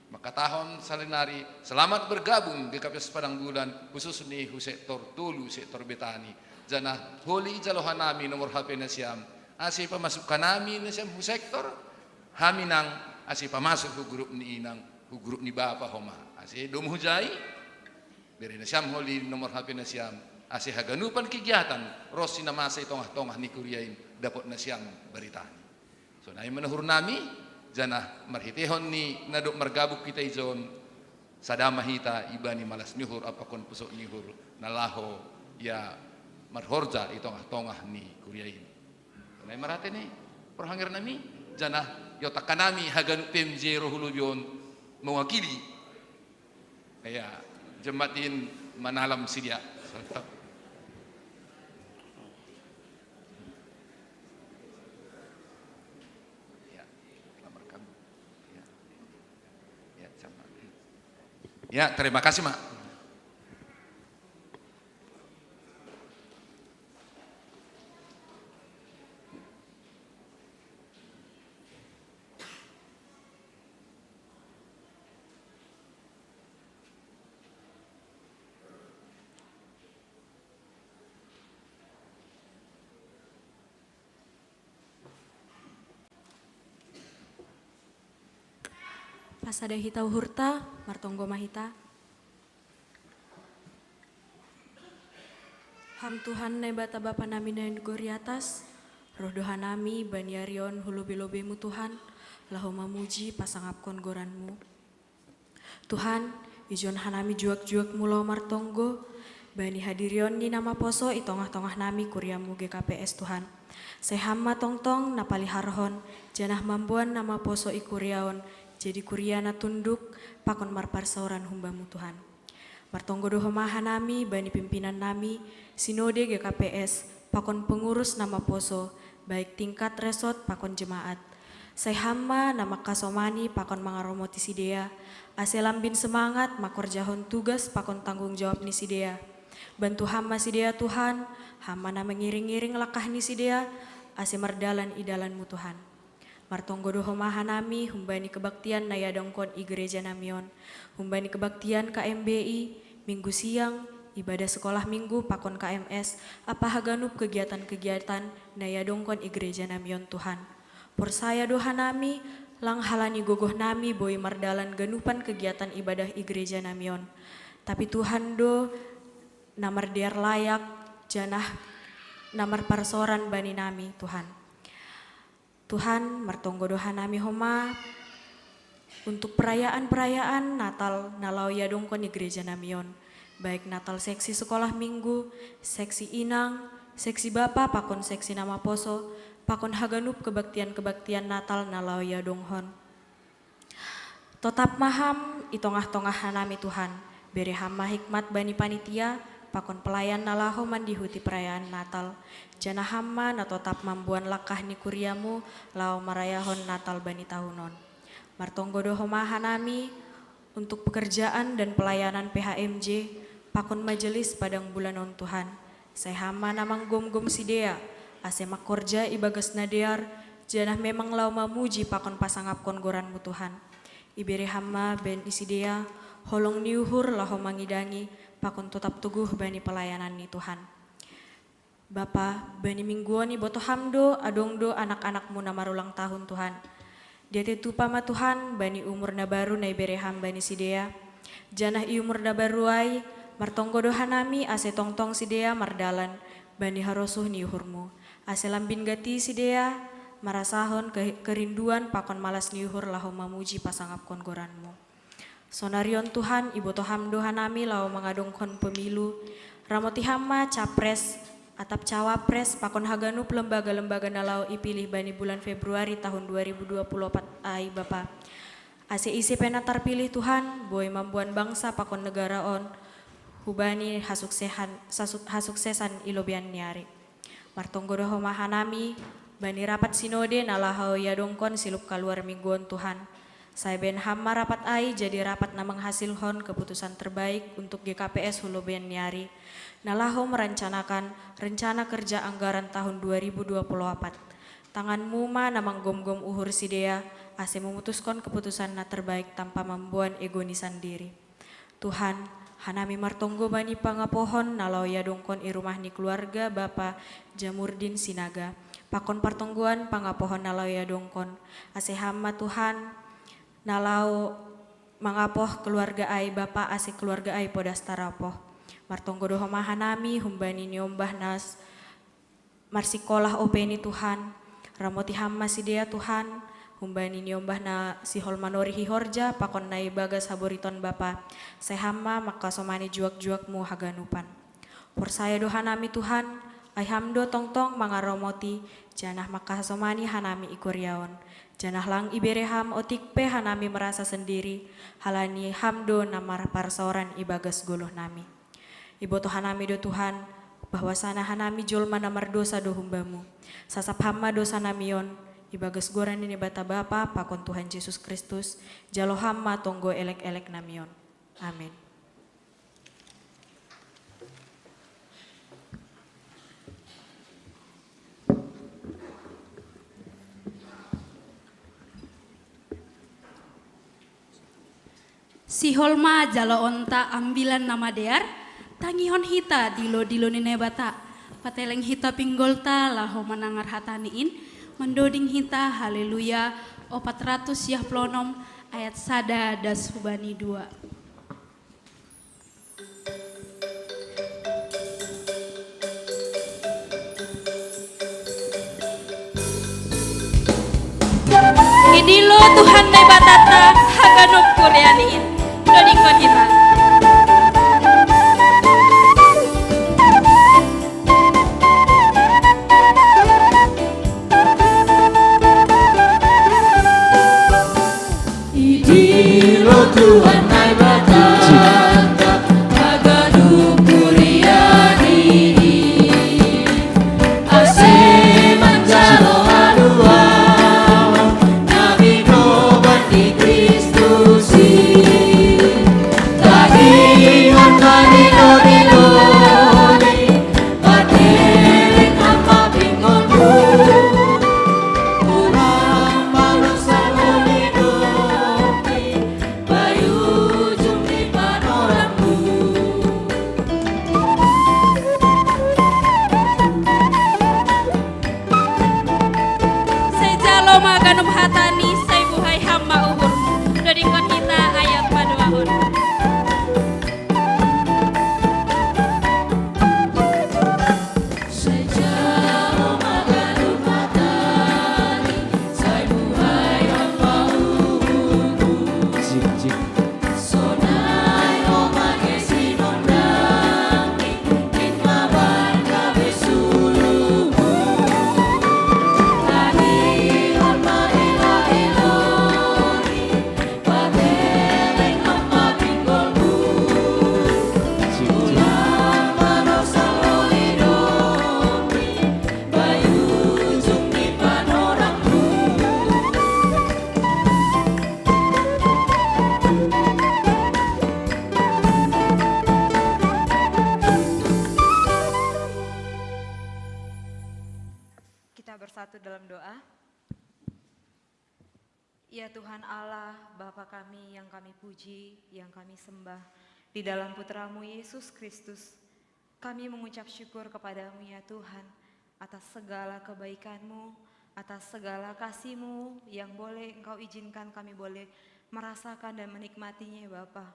mangkatahon saling nari, selamat bergabung G K P S Padang Bulan, khusus ni hu sektor tolu, sektor Betani. Janah holi jalo hanami nomor H P nasiam, ase pamasuk hanami nasiam hu sektor, hami nang ase pamasuk hu grup ni inang, hu grup ni bapa homa. Ase domu hujai, bere nasiam holi nomor H P nasiam, ase haganupan kegiatan ronsi na masa i tongah-tongah ni kuria in dapot nasiam baritani. Sonai ma na uhurnami, janah marhiteihon ni na dob margabung hita ijon, sada ma hita ibani malas ni uhur appakon pusok ni uhur na laho ia marhorja i tongah-tongah ni kuria in. Sonai ma rate ni parhangernami, janah iontang hanami haganup P M J ro hu lobei on mewakili. Ia, jemaat in manalam sidea. Ya, lamar kamu. Ya. Ya, sama. Ya, terima kasih, Mak. Pasada hita uhurta, martonggo ma hita. Ham Tuhan Naibata Bapa nami na di gori atas, roh do hanami bani ari on hu lobei-lobeimu Tuhan, laho mamuji pasangapkon goranmu. Tuhan, ijon hanami juak-juakmu laho martonggo, bani hadirion ni na maposo i tongah-tongah nami kuriamu G K P S Tuhan. Sai Ham ma tongtong na paliharhon, janah mamboan na maposo i kuria on, jadi kuria na tunduk, pakon marparsaoran humbamu Tuhan. Martonggo do homa hanami bani pimpinan nami, sinode G K P S, pakon pengurus na maposo, baik tingkat resort pakon jemaat. Sai Ham ma na mangkasomani pakon mangaromoti sidea, ase lambin semangat mangkorjahon tugas pakon tanggung jawab ni sidea. Bantu Ham ma sidea Tuhan, Ham ma na mangiring-iring langkah ni sidea, ase mardalan i dalanmu Tuhan. Martonggo do homa hanami humbani kebaktian na iadongkon i gereja nami on, humbani kebaktian K M B I, minggu siang, ibadah sekolah minggu pakon K M S, ampa haganup kegiatan-kegiatan na iadongkon i gereja nami on Tuhan. Porsaya do hanami, lang halani gogoh nami boi mardalan ganupan kegiatan ibadah i gereja nami on. Tapi Tuhan do na mardear layak, janah na marparsaoran bani nami, Tuhan. Tuhan, martonggo do hanami homa untuk perayaan-perayaan Natal na laho iadongkon i gereja nami on, baik Natal seksi sekolah minggu, seksi inang, seksi bapa pakon seksi na maposo, pakon haganup kebaktian-kebaktian Natal na laho iadongkon. Totap ma Ham i tongah-tongah hanami Tuhan, bere Ham ma hikmat bani panitia, pakon pelayan na laho mandihuti perayaan Natal, janah Ham ma na totap mamboan langkah ni kuriamu laho marayahon Natal bani tahun on. Martonggo do homa hanami untuk pekerjaan dan pelayanan P H M J, pakon majelis Padang Bulan on Tuhan. Sai Ham ma na manggomgom sidea, ase mangkorja ibagas na dear, janah memang laho mamuji pakon pasangapkon goranmu Tuhan. Ibere Ham ma bani sidea holong ni uhur laho mangidangi pakon totap toguh bani pelayanan ni Tuhan. Bapa, bani minggu on iboto Ham do, adong do anak-anakmu na marulang tahun Tuhan. Diatei tupa ma Tuhan, bani umur na baru na ibere Ham bani sidea. Janah i umur na baru ai, martonggo do hanami ase tongtong sidea mardalan bani harosuh ni uhurmu, ase lambin gati sidea marasahon ke- kerinduan pakon malas ni uhur laho mamuji pasangapkon goranmu. Sonarion Tuhan, iboto Ham do hanami laho mangadongkon pemilu, ramoti Ham ma capres atap cawapres pakon haganup lembaga-lembaga na laho ipilih bani bulan Februari tahun dua ribu dua puluh opat ai Bapa. Ase ise pe na tarpilih Tuhan, boi mamboan bangsa pakon negara on hubani hasuksehan- sasu- hasuksesan i lobeian ni ari. Martonggo do Ho ma hanami bani rapat sinode na laho iadongkon silop kaluar minggu on Tuhan. Sai baen Ham ma rapat ai jadi rapat na manghasilhon keputusan terbaik untuk G K P S hu lobeian ni ari, na laho merencanakan rencana kerja anggaran tahun dua ribu dua puluh opat. Tangan-Mu ma na manggomgom uhur sidea, ase memutuskon keputusan na terbaik tanpa mamboan ego ni sandiri. Tuhan, hanami martonggo bani pangapohon na laho iadongkon i rumah ni keluarga Bapa Jamurdin Sinaga, pakon partonggoan pangapohon na laho iadongkon, ase Ham ma Tuhan na laho mangapoh keluarga ai Bapa, ase keluarga ai podas tarapoh. Martonggo do Ho ma hanami humbani niombah na s- marsikolah ope ni Tuhan, ramoti Ham ma sidea Tuhan, humbani niombah na sihol manorih i horja pakon na ibagas haboriton Bapa, sai Ham ma mangkasomani juak-juak-Mu haganupan. Porsaya do hanami Tuhan, ai Ham do tongtong mangaramoti, janah mangkasomani hanami i kuria on, janah lang ibere Ham otik pe hanami merasa sendiri, halani Ham do na marparsaoran ibagas goluh nami. Iboto hanami do Tuhan, bahwasana hanami jolma na mardosa do humba-Mu. Sasap Ham ma dosa nami on, ibagas goran ni Naibata Bapa pakon Tuhan Jesus Kristus, jalo Ham ma tonggo elek-elek nami on. Amin. Sihol ma jaloonta Ambilan Namadear, tangihon hita dilo-dilo ni Naibata, pateleng hita pinggolta laho manangar hata-Ni in, mandoding hita Haleluya opat ratus siah plonom ayat sada das hubani dua. Idilo Tuhan Naibatanta haganup kuriani in. Dodingkon hita. Idilo Tuhan Naibata, haganup kuriani, ase manjalo haluaon na binoban ni Kristus i. Tadingon manino-ninoni, pateleng Ham ma pinggolmu. Ulang manusa loli dopi, bayu ujung ni panorangmu. Sai jalo ma ganup hata-Ni, sai buhai Ham ma uhurmu. Dodingkon hita ayat paduahon. Sai jalo ma ganup hata-Ni, sai buhai Ham ma uhurmu. Jik, jik. Kita bersatu dalam doa. Ya Tuhan Allah, Bapa kami yang kami puji, yang kami sembah, di dalam Putramu Yesus Kristus, kami mengucap syukur kepada-Mu ya Tuhan, atas segala kebaikan-Mu, atas segala kasih-Mu yang boleh Engkau izinkan kami boleh merasakan dan menikmatinya ya Bapa.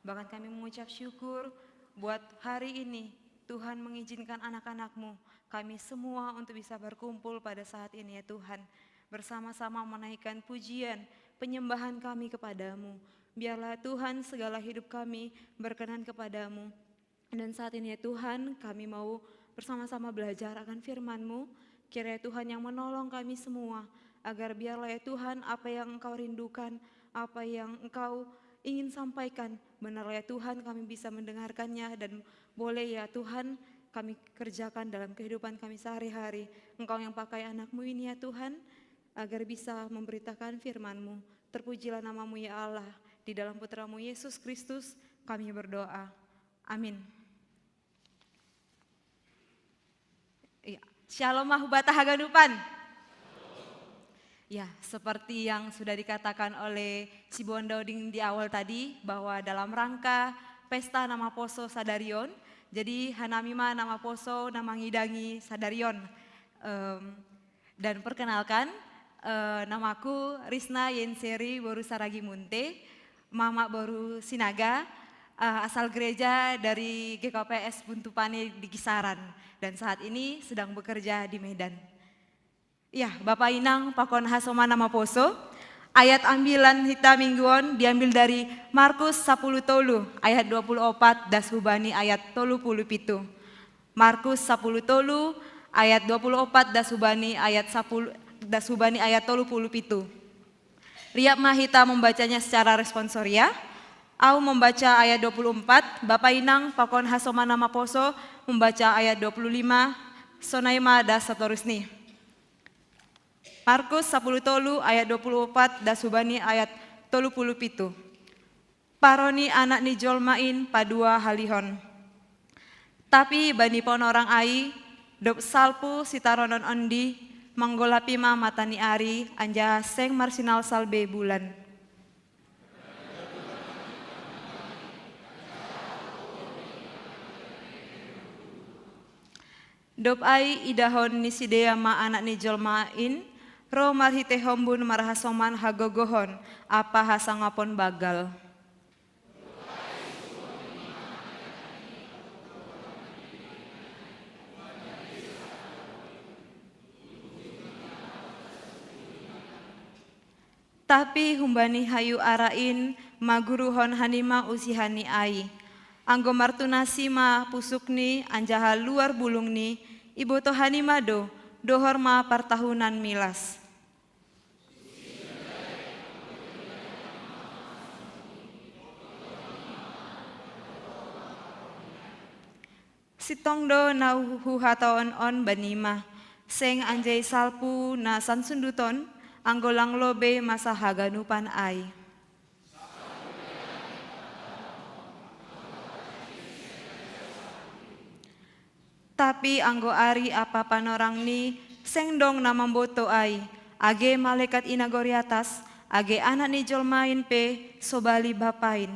Bahkan kami mengucap syukur buat hari ini Tuhan mengizinkan anak-anak-Mu, kami semua untuk bisa berkumpul pada saat ini ya Tuhan. Bersama-sama menaikkan pujian, penyembahan kami kepada-Mu. Biarlah Tuhan segala hidup kami berkenan kepada-Mu. Dan saat ini ya Tuhan kami mau bersama-sama belajar akan firman-Mu. Kiranya Tuhan yang menolong kami semua. Agar biarlah ya Tuhan apa yang Engkau rindukan, apa yang Engkau ingin sampaikan. Benarlah ya Tuhan kami bisa mendengarkannya dan boleh ya Tuhan kami kerjakan dalam kehidupan kami sehari-hari. Engkau yang pakai anak-Mu ini ya Tuhan, agar bisa memberitakan firman-Mu. Terpujilah nama-Mu ya Allah. Di dalam Putra-Mu Yesus Kristus kami berdoa. Amin. Iya. Shalom Mahubata Haganupan. Ya, seperti yang sudah dikatakan oleh Sibon Dauding di awal tadi, bahwa dalam rangka pesta Namaposo Sadarion, jadi hanami ma Namaposo namangidangi Sadarion. Em, dan perkenalkan, eh, namaku Risna Yenseri boru Saragi Munte, mama boru Sinaga, eh, asal gereja dari G K P S Buntupane di Kisaran. Dan saat ini sedang bekerja di Medan. Ya, Bapak Inang, pakon hasoma Namaposo. Ayat ambilan hita mingguon diambil dari Markus sapuluh tolu ayat dua puluh opat das hubani ayat tolu puluh pitu. Markus sapuluh tolu ayat dua puluh opat das hubani ayat sapuluh, das hubani ayat tolu puluh pitu. Riap ma hita membacanya secara responsoria. Au membaca ayat dua puluh empat, Bapak Inang pakon hasoma Namaposo membaca ayat dua puluh lima, sonai ma das satorusni. Markus sapuluh tolu ayat dua puluh opat das hubani ayat tolu puluh pitu. Paroni Anak ni Jolma in padua halihon. Tapi bani ponorang ai, dob salpu sitaronon ondi, manggolapi ma mata ni ari, anjaha seng marsinalsal be bulan. Dob ai idahon ni sidea ma Anak ni Jolma in, ro marhitei hombun marhasoman hagogohon ampa hasangapon banggal. Tapi humbani hayu ara in maguruhon hanima usihanni ai. Anggo martunasi ma pusukni anjaha luar bulungni, iboto hanima do, dohor ma partahunan milas. Sintong do na huhataon on banima, seng anjai salpu na sansunduton, anggo lang lobei masa haganupan ai. Tapi anggo ari ampa panorangni seng dong na mamboto ai, age malekat i nagori atas, age Anak ni Jolma in pe sobali Bapa in.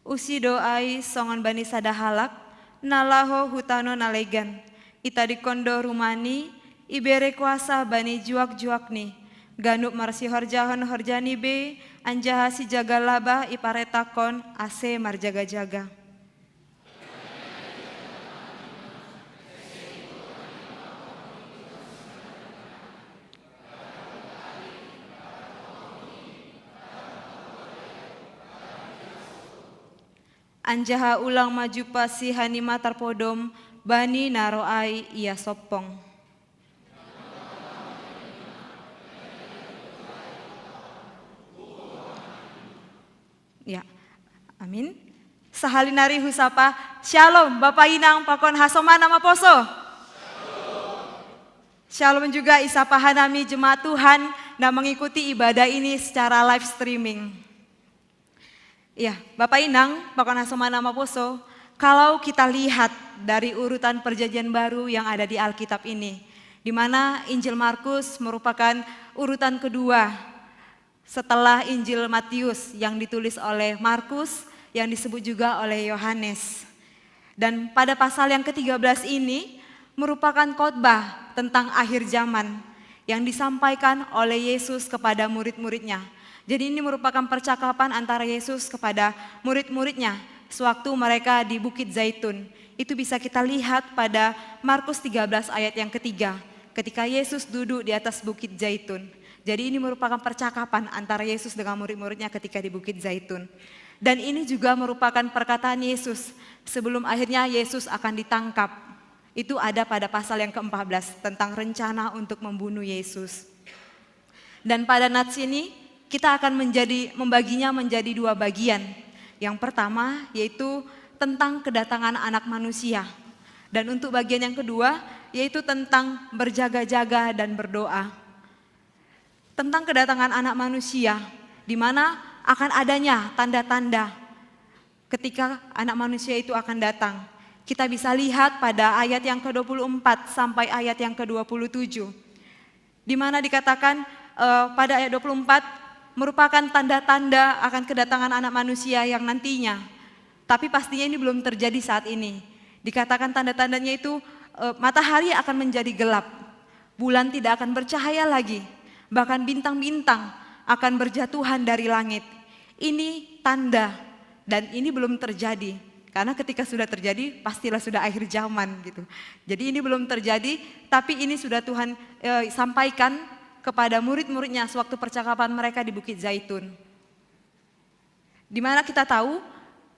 Usi do ai songon bani sada halak, na laho hu tano na legan. Itadingkon do rumani, ibere kuasa bani juak-juakni. Ganup marsihorjahon horjani be, anjaha sijaga laba iparentahkon ase marjaga-jaga. Anjaha ulang ma jumpah si hanima tarpodom bani na ro ai ia sompong. Ya, amin. Sahali nari husapa, Shalom, Bapa Inang pakon hasoma Namaposo. Shalom juga isapa hanami jemaat Tuhan na mengikuti ibadah ini secara live streaming. Ya, Bapa Inang, pakon hasoma Namaposo, kalau kita lihat dari urutan perjanjian baru yang ada di Alkitab ini, di mana Injil Markus merupakan urutan kedua setelah Injil Matius yang ditulis oleh Markus, yang disebut juga oleh Yohanes. Dan pada pasal yang ketiga belas ini merupakan khotbah tentang akhir zaman yang disampaikan oleh Yesus kepada murid-muridnya. Jadi ini merupakan percakapan antara Yesus kepada murid-muridnya sewaktu mereka di Bukit Zaitun. Itu bisa kita lihat pada Markus tiga belas ayat yang ketiga, ketika Yesus duduk di atas Bukit Zaitun. Jadi ini merupakan percakapan antara Yesus dengan murid-muridnya ketika di Bukit Zaitun. Dan ini juga merupakan perkataan Yesus sebelum akhirnya Yesus akan ditangkap. Itu ada pada pasal yang keempat belas tentang rencana untuk membunuh Yesus. Dan pada nats ini kita akan menjadi membaginya menjadi dua bagian. Yang pertama yaitu tentang kedatangan anak manusia. Dan untuk bagian yang kedua yaitu tentang berjaga-jaga dan berdoa. Tentang kedatangan anak manusia, di mana akan adanya tanda-tanda ketika anak manusia itu akan datang. Kita bisa lihat pada ayat yang ke-dua puluh empat sampai ayat yang ke-dua puluh tujuh. Di mana dikatakan eh, pada ayat dua puluh empat merupakan tanda-tanda akan kedatangan anak manusia yang nantinya. Tapi pastinya ini belum terjadi saat ini. Dikatakan tanda-tandanya itu eh, matahari akan menjadi gelap. Bulan tidak akan bercahaya lagi. Bahkan bintang-bintang akan berjatuhan dari langit. Ini tanda dan ini belum terjadi. Karena ketika sudah terjadi, pastilah sudah akhir zaman gitu. Jadi ini belum terjadi, tapi ini sudah Tuhan eh, sampaikan kepada murid-muridnya sewaktu percakapan mereka di Bukit Zaitun. Di mana kita tahu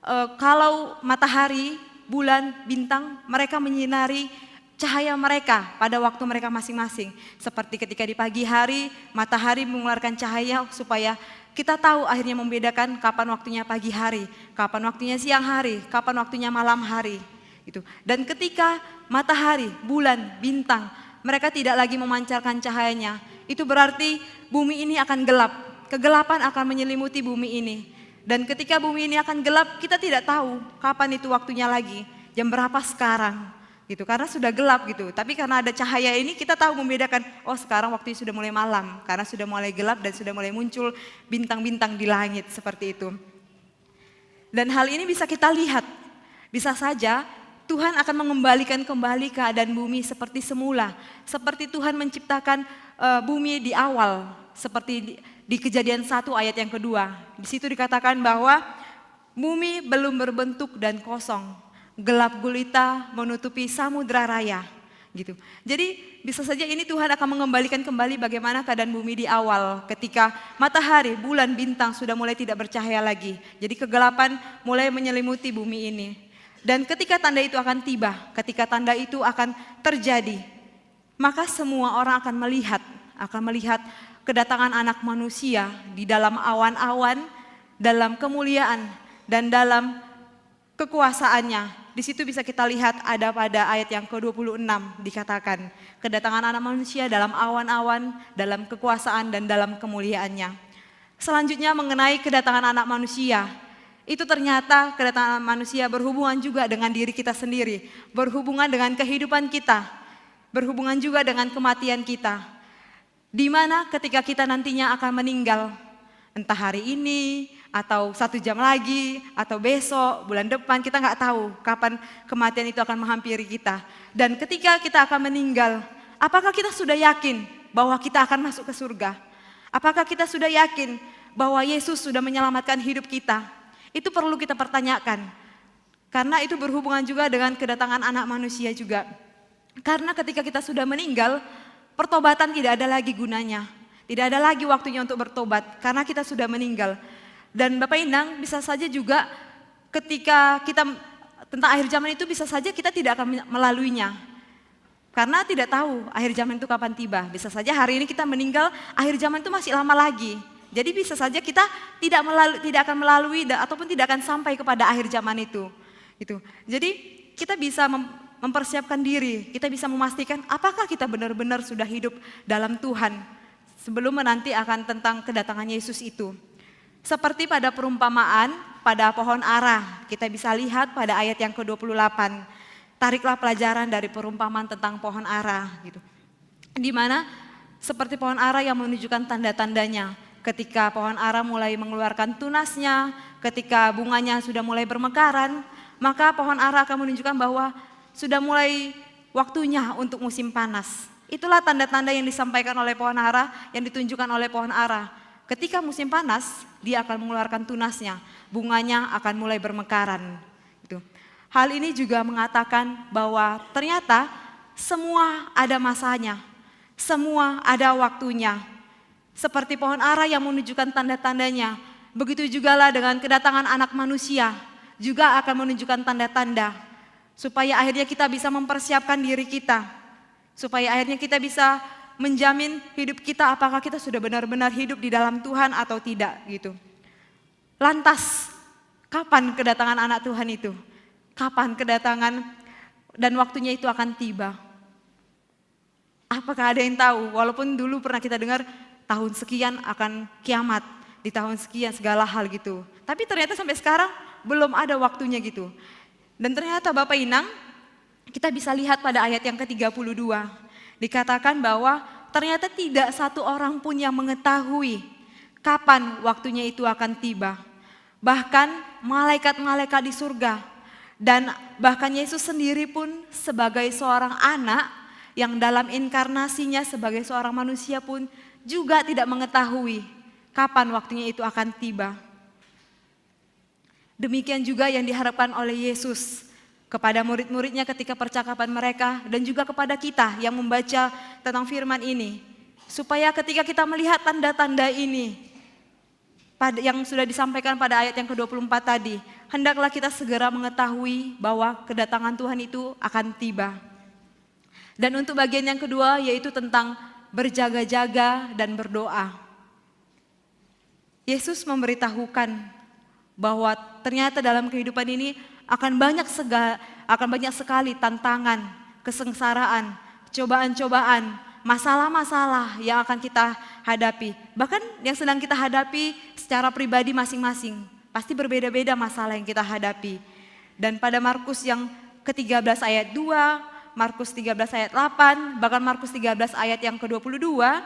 eh, kalau matahari, bulan, bintang, mereka menyinari cahaya mereka pada waktu mereka masing-masing. Seperti ketika di pagi hari, matahari mengeluarkan cahaya supaya kita tahu akhirnya membedakan kapan waktunya pagi hari, kapan waktunya siang hari, kapan waktunya malam hari. Gitu. Dan ketika matahari, bulan, bintang, mereka tidak lagi memancarkan cahayanya, itu berarti bumi ini akan gelap. Kegelapan akan menyelimuti bumi ini. Dan ketika bumi ini akan gelap, kita tidak tahu kapan itu waktunya lagi, jam berapa sekarang. Gitu, karena sudah gelap gitu. Tapi karena ada cahaya ini kita tahu membedakan, oh sekarang waktunya sudah mulai malam, karena sudah mulai gelap dan sudah mulai muncul bintang-bintang di langit seperti itu. Dan hal ini bisa kita lihat, bisa saja Tuhan akan mengembalikan kembali keadaan bumi seperti semula, seperti Tuhan menciptakan uh, bumi di awal, seperti di, di Kejadian satu ayat yang kedua. Di situ dikatakan bahwa bumi belum berbentuk dan kosong, gelap gulita menutupi samudra raya. Gitu. Jadi bisa saja ini Tuhan akan mengembalikan kembali bagaimana keadaan bumi di awal ketika matahari, bulan, bintang sudah mulai tidak bercahaya lagi. Jadi kegelapan mulai menyelimuti bumi ini. Dan ketika tanda itu akan tiba, ketika tanda itu akan terjadi, maka semua orang akan melihat, akan melihat kedatangan anak manusia di dalam awan-awan, dalam kemuliaan dan dalam kekuasaannya. Di situ bisa kita lihat ada pada ayat yang ke-dua puluh enam dikatakan, kedatangan anak manusia dalam awan-awan, dalam kekuasaan dan dalam kemuliaannya. Selanjutnya mengenai kedatangan anak manusia. Itu ternyata kedatangan anak manusia berhubungan juga dengan diri kita sendiri, berhubungan dengan kehidupan kita, berhubungan juga dengan kematian kita. Di mana ketika kita nantinya akan meninggal, entah hari ini, atau satu jam lagi, atau besok, bulan depan, kita nggak tahu kapan kematian itu akan menghampiri kita. Dan ketika kita akan meninggal, apakah kita sudah yakin bahwa kita akan masuk ke surga? Apakah kita sudah yakin bahwa Yesus sudah menyelamatkan hidup kita? Itu perlu kita pertanyakan. Karena itu berhubungan juga dengan kedatangan anak manusia juga. Karena ketika kita sudah meninggal, pertobatan tidak ada lagi gunanya. Tidak ada lagi waktunya untuk bertobat karena kita sudah meninggal. Dan Bapak Inang, bisa saja juga ketika kita tentang akhir zaman itu, bisa saja kita tidak akan melaluinya. Karena tidak tahu akhir zaman itu kapan tiba. Bisa saja hari ini kita meninggal, akhir zaman itu masih lama lagi. Jadi bisa saja kita tidak melalui, tidak akan melalui ataupun tidak akan sampai kepada akhir zaman itu. Gitu. Jadi kita bisa mempersiapkan diri, kita bisa memastikan apakah kita benar-benar sudah hidup dalam Tuhan sebelum menanti akan tentang kedatangan Yesus itu. Seperti pada perumpamaan pada pohon ara, kita bisa lihat pada ayat yang ke-dua puluh delapan. Tariklah pelajaran dari perumpamaan tentang pohon ara gitu. Di mana seperti pohon ara yang menunjukkan tanda-tandanya. Ketika pohon ara mulai mengeluarkan tunasnya, ketika bunganya sudah mulai bermekaran, maka pohon ara akan menunjukkan bahwa sudah mulai waktunya untuk musim panas. Itulah tanda-tanda yang disampaikan oleh pohon ara, yang ditunjukkan oleh pohon ara. Ketika musim panas, dia akan mengeluarkan tunasnya, bunganya akan mulai bermekaran. Gitu. Hal ini juga mengatakan bahwa ternyata semua ada masanya, semua ada waktunya. Seperti pohon ara yang menunjukkan tanda-tandanya, begitu jugalah dengan kedatangan anak manusia juga akan menunjukkan tanda-tanda. Supaya akhirnya kita bisa mempersiapkan diri kita. Supaya akhirnya kita bisa menjamin hidup kita, apakah kita sudah benar-benar hidup di dalam Tuhan atau tidak gitu. Lantas, kapan kedatangan anak Tuhan itu? Kapan kedatangan dan waktunya itu akan tiba? Apakah ada yang tahu? Walaupun dulu pernah kita dengar tahun sekian akan kiamat, di tahun sekian segala hal gitu. Tapi ternyata sampai sekarang belum ada waktunya gitu. Dan ternyata Bapak Inang, kita bisa lihat pada ayat yang ketiga puluh dua. Dikatakan bahwa ternyata tidak satu orang pun yang mengetahui kapan waktunya itu akan tiba. Bahkan malaikat-malaikat di surga dan bahkan Yesus sendiri pun sebagai seorang anak yang dalam inkarnasinya sebagai seorang manusia pun juga tidak mengetahui kapan waktunya itu akan tiba. Demikian juga yang diharapkan oleh Yesus kepada murid-muridnya ketika percakapan mereka dan juga kepada kita yang membaca tentang firman ini. Supaya ketika kita melihat tanda-tanda ini, pada, yang sudah disampaikan pada ayat yang kedua puluh empat tadi, hendaklah kita segera mengetahui bahwa kedatangan Tuhan itu akan tiba. Dan untuk bagian yang kedua, yaitu tentang berjaga-jaga dan berdoa. Yesus memberitahukan bahwa ternyata dalam kehidupan ini akan banyak sega, akan banyak sekali tantangan, kesengsaraan, cobaan-cobaan, masalah-masalah yang akan kita hadapi. Bahkan yang sedang kita hadapi secara pribadi masing-masing. Pasti berbeda-beda masalah yang kita hadapi. Dan pada Markus yang ketiga belas ayat dua, Markus tiga belas ayat delapan, bahkan Markus tiga belas ayat yang kedua puluh dua,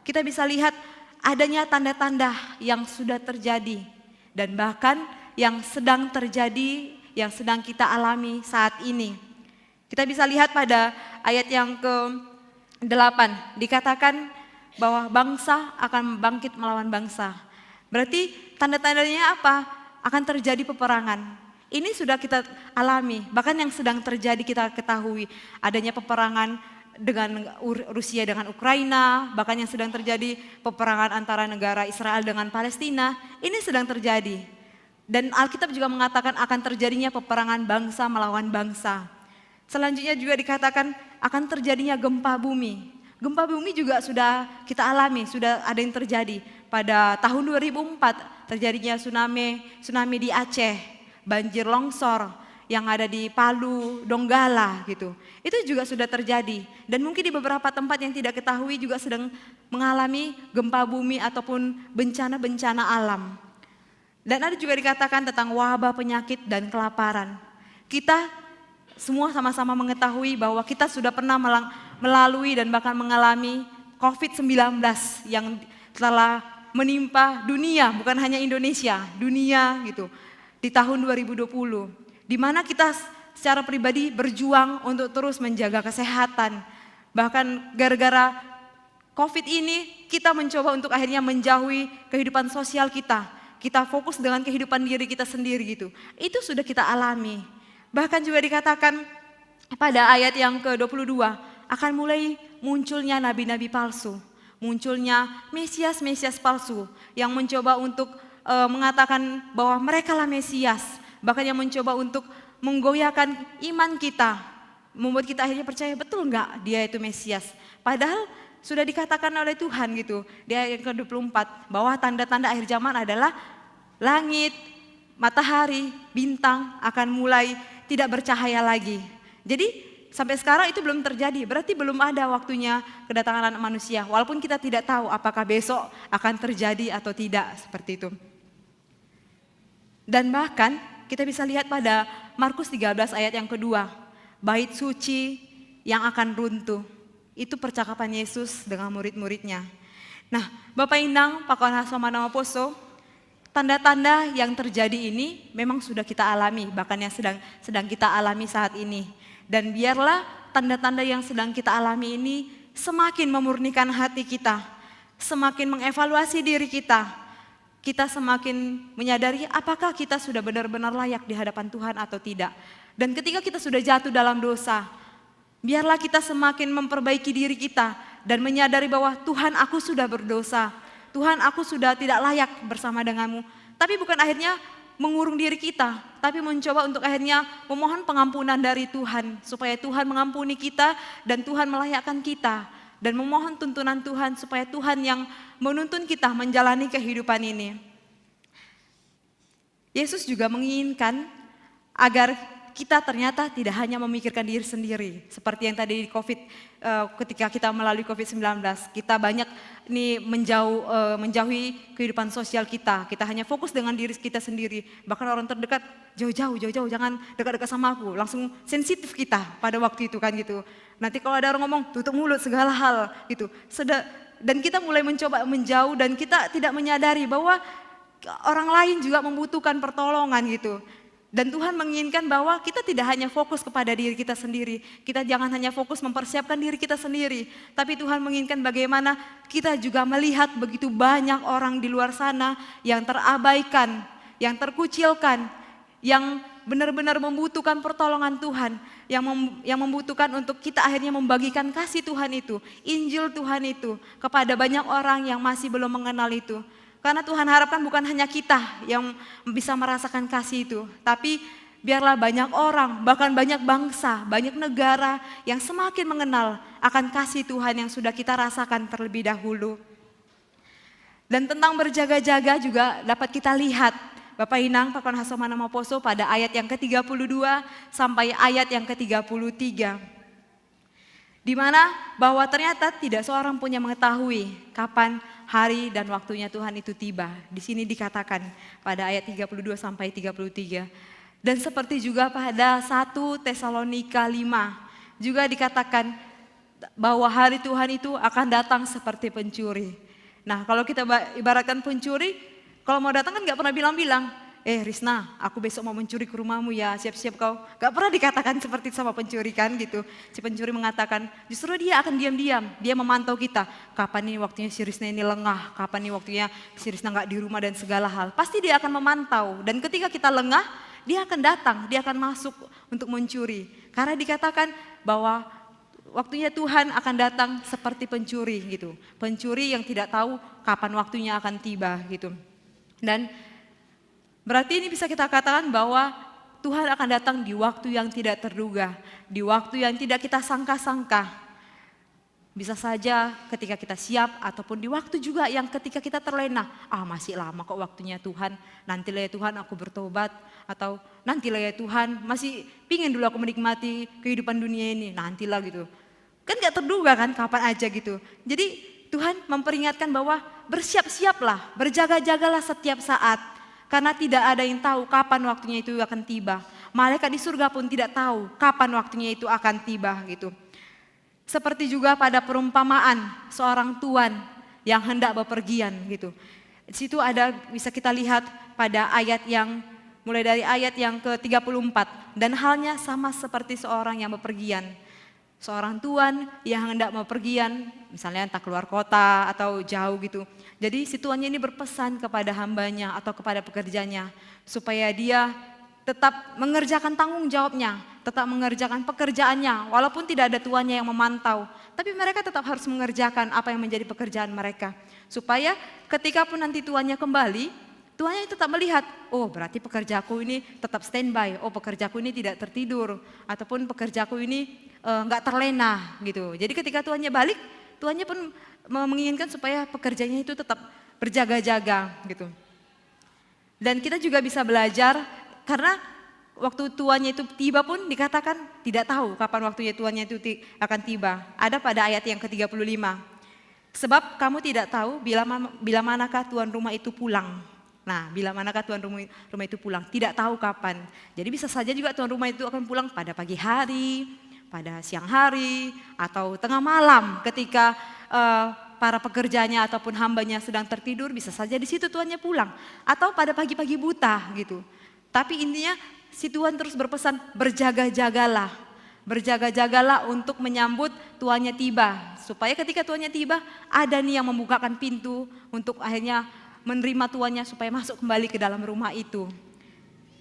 kita bisa lihat adanya tanda-tanda yang sudah terjadi dan bahkan yang sedang terjadi, yang sedang kita alami saat ini. Kita bisa lihat pada ayat yang ke delapan, dikatakan bahwa bangsa akan bangkit melawan bangsa. Berarti tanda-tandanya apa? Akan terjadi peperangan. Ini sudah kita alami, bahkan yang sedang terjadi kita ketahui. Adanya peperangan dengan Ur-, Rusia dengan Ukraina, bahkan yang sedang terjadi peperangan antara negara Israel dengan Palestina, ini sedang terjadi. Dan Alkitab juga mengatakan akan terjadinya peperangan bangsa melawan bangsa. Selanjutnya juga dikatakan akan terjadinya gempa bumi. Gempa bumi juga sudah kita alami, sudah ada yang terjadi. Pada tahun dua ribu empat terjadinya tsunami, tsunami di Aceh, banjir longsor yang ada di Palu, Donggala gitu. Itu juga sudah terjadi. Dan mungkin di beberapa tempat yang tidak ketahui juga sedang mengalami gempa bumi ataupun bencana-bencana alam. Dan ada juga dikatakan tentang wabah, penyakit, dan kelaparan. Kita semua sama-sama mengetahui bahwa kita sudah pernah melang-, melalui dan bahkan mengalami covid sembilan belas yang telah menimpa dunia, bukan hanya Indonesia, dunia gitu. Di tahun dua ribu dua puluh, di mana kita secara pribadi berjuang untuk terus menjaga kesehatan. Bahkan gara-gara covid ini kita mencoba untuk akhirnya menjauhi kehidupan sosial kita. Kita fokus dengan kehidupan diri kita sendiri gitu. Itu sudah kita alami. Bahkan juga dikatakan pada ayat yang kedua puluh dua, akan mulai munculnya nabi-nabi palsu, munculnya Mesias-Mesias palsu yang mencoba untuk, eh, mengatakan bahwa merekalah Mesias, bahkan yang mencoba untuk menggoyahkan iman kita, membuat kita akhirnya percaya, "Betul nggak dia itu Mesias?" Padahal sudah dikatakan oleh Tuhan gitu di ayat yang kedua puluh empat bahwa tanda-tanda akhir zaman adalah langit, matahari, bintang akan mulai tidak bercahaya lagi. Jadi sampai sekarang itu belum terjadi, berarti belum ada waktunya kedatangan anak manusia. Walaupun kita tidak tahu apakah besok akan terjadi atau tidak seperti itu. Dan bahkan kita bisa lihat pada Markus tiga belas ayat yang kedua, bait suci yang akan runtuh. Itu percakapan Yesus dengan murid-muridnya. Nah, Bapak Inang, Pakuan Hasoma Nama Poso, tanda-tanda yang terjadi ini memang sudah kita alami, bahkan yang sedang sedang kita alami saat ini. Dan biarlah tanda-tanda yang sedang kita alami ini semakin memurnikan hati kita, semakin mengevaluasi diri kita, kita semakin menyadari apakah kita sudah benar-benar layak di hadapan Tuhan atau tidak. Dan ketika kita sudah jatuh dalam dosa, biarlah kita semakin memperbaiki diri kita dan menyadari bahwa, "Tuhan, aku sudah berdosa. Tuhan, aku sudah tidak layak bersama denganmu." Tapi bukan akhirnya mengurung diri kita, tapi mencoba untuk akhirnya memohon pengampunan dari Tuhan, supaya Tuhan mengampuni kita dan Tuhan melayakkan kita, dan memohon tuntunan Tuhan supaya Tuhan yang menuntun kita menjalani kehidupan ini. Yesus juga menginginkan agar kita ternyata tidak hanya memikirkan diri sendiri, seperti yang tadi di covid, eh, ketika kita melalui covid sembilan belas, kita banyak nih menjauh, eh, menjauhi kehidupan sosial kita. Kita hanya fokus dengan diri kita sendiri. Bahkan orang terdekat, "Jauh-jauh, jauh-jauh, jangan dekat-dekat sama aku." Langsung sensitif kita pada waktu itu, kan, gitu. Nanti kalau ada orang ngomong, tutup mulut, segala hal gitu. Seda-, dan kita mulai mencoba menjauh dan kita tidak menyadari bahwa orang lain juga membutuhkan pertolongan gitu. Dan Tuhan menginginkan bahwa kita tidak hanya fokus kepada diri kita sendiri. Kita jangan hanya fokus mempersiapkan diri kita sendiri. Tapi Tuhan menginginkan bagaimana kita juga melihat begitu banyak orang di luar sana yang terabaikan, yang terkucilkan, yang benar-benar membutuhkan pertolongan Tuhan, yang mem-, yang membutuhkan untuk kita akhirnya membagikan kasih Tuhan itu, Injil Tuhan itu kepada banyak orang yang masih belum mengenal itu. Karena Tuhan harapkan bukan hanya kita yang bisa merasakan kasih itu, tapi biarlah banyak orang, bahkan banyak bangsa, banyak negara yang semakin mengenal akan kasih Tuhan yang sudah kita rasakan terlebih dahulu. Dan tentang berjaga-jaga juga dapat kita lihat, Bapak Inang, Pakon Hasomana Moposo, pada ayat yang ketiga puluh dua sampai ayat yang ketiga puluh tiga. Di mana bahwa ternyata tidak seorang pun yang mengetahui kapan hari dan waktunya Tuhan itu tiba. Di sini dikatakan pada ayat tiga puluh dua sampai tiga puluh tiga. Dan seperti juga pada satu Tesalonika lima, juga dikatakan bahwa hari Tuhan itu akan datang seperti pencuri. Nah, kalau kita ba-, ibaratkan pencuri, kalau mau datang kan nggak pernah bilang-bilang, "Eh, Risna, aku besok mau mencuri ke rumahmu ya, siap-siap kau." Nggak pernah dikatakan seperti itu sama pencuri, kan, gitu. Si pencuri mengatakan, justru dia akan diam-diam, dia memantau kita. Kapan nih waktunya si Risna ini lengah, kapan nih waktunya si Risna nggak di rumah dan segala hal. Pasti dia akan memantau. Dan ketika kita lengah, dia akan datang, dia akan masuk untuk mencuri. Karena dikatakan bahwa waktunya Tuhan akan datang seperti pencuri gitu. Pencuri yang tidak tahu kapan waktunya akan tiba gitu. Dan berarti ini bisa kita katakan bahwa Tuhan akan datang di waktu yang tidak terduga, di waktu yang tidak kita sangka-sangka. Bisa saja ketika kita siap ataupun di waktu juga yang ketika kita terlena. "Ah, masih lama kok waktunya Tuhan, nantilah ya Tuhan aku bertobat," atau, "Nantilah ya Tuhan, masih pingin dulu aku menikmati kehidupan dunia ini, nantilah," gitu. Kan nggak terduga kan kapan aja gitu. Jadi Tuhan memperingatkan bahwa bersiap-siaplah, berjaga-jagalah setiap saat. Karena tidak ada yang tahu kapan waktunya itu akan tiba. Malaikat di surga pun tidak tahu kapan waktunya itu akan tiba gitu. Seperti juga pada perumpamaan seorang tuan yang hendak bepergian gitu. Di situ ada, bisa kita lihat pada ayat yang, mulai dari ayat yang ketiga puluh empat, "Dan halnya sama seperti seorang yang bepergian." Seorang tuan yang hendak bepergian, misalnya entah keluar kota atau jauh gitu. Jadi si tuannya ini berpesan kepada hambanya atau kepada pekerjanya supaya dia tetap mengerjakan tanggung jawabnya, tetap mengerjakan pekerjaannya, walaupun tidak ada tuannya yang memantau. Tapi mereka tetap harus mengerjakan apa yang menjadi pekerjaan mereka. Supaya ketika pun nanti tuannya kembali, tuannya tetap melihat, "Oh, berarti pekerjaku ini tetap standby, oh, pekerjaku ini tidak tertidur, ataupun pekerjaku ini, eh, nggak terlena," gitu. Jadi ketika tuannya balik, tuannya pun me-, menginginkan supaya pekerjanya itu tetap berjaga-jaga gitu. Dan kita juga bisa belajar, karena waktu tuannya itu tiba pun dikatakan tidak tahu kapan waktunya tuannya itu ti-, akan tiba. Ada pada ayat yang ketiga puluh lima. "Sebab kamu tidak tahu bila ma-, bila manakah tuan rumah itu pulang." Nah, bila manakah tuan rumah, rumah itu pulang? Tidak tahu kapan. Jadi bisa saja juga tuan rumah itu akan pulang pada pagi hari, pada siang hari, atau tengah malam ketika, eh, para pekerjanya ataupun hambanya sedang tertidur, bisa saja di situ tuannya pulang. Atau pada pagi-pagi buta gitu. Tapi intinya si tuan terus berpesan, "Berjaga-jagalah." Berjaga-jagalah untuk menyambut tuannya tiba, supaya ketika tuannya tiba, ada nih yang membukakan pintu untuk akhirnya menerima tuannya supaya masuk kembali ke dalam rumah itu.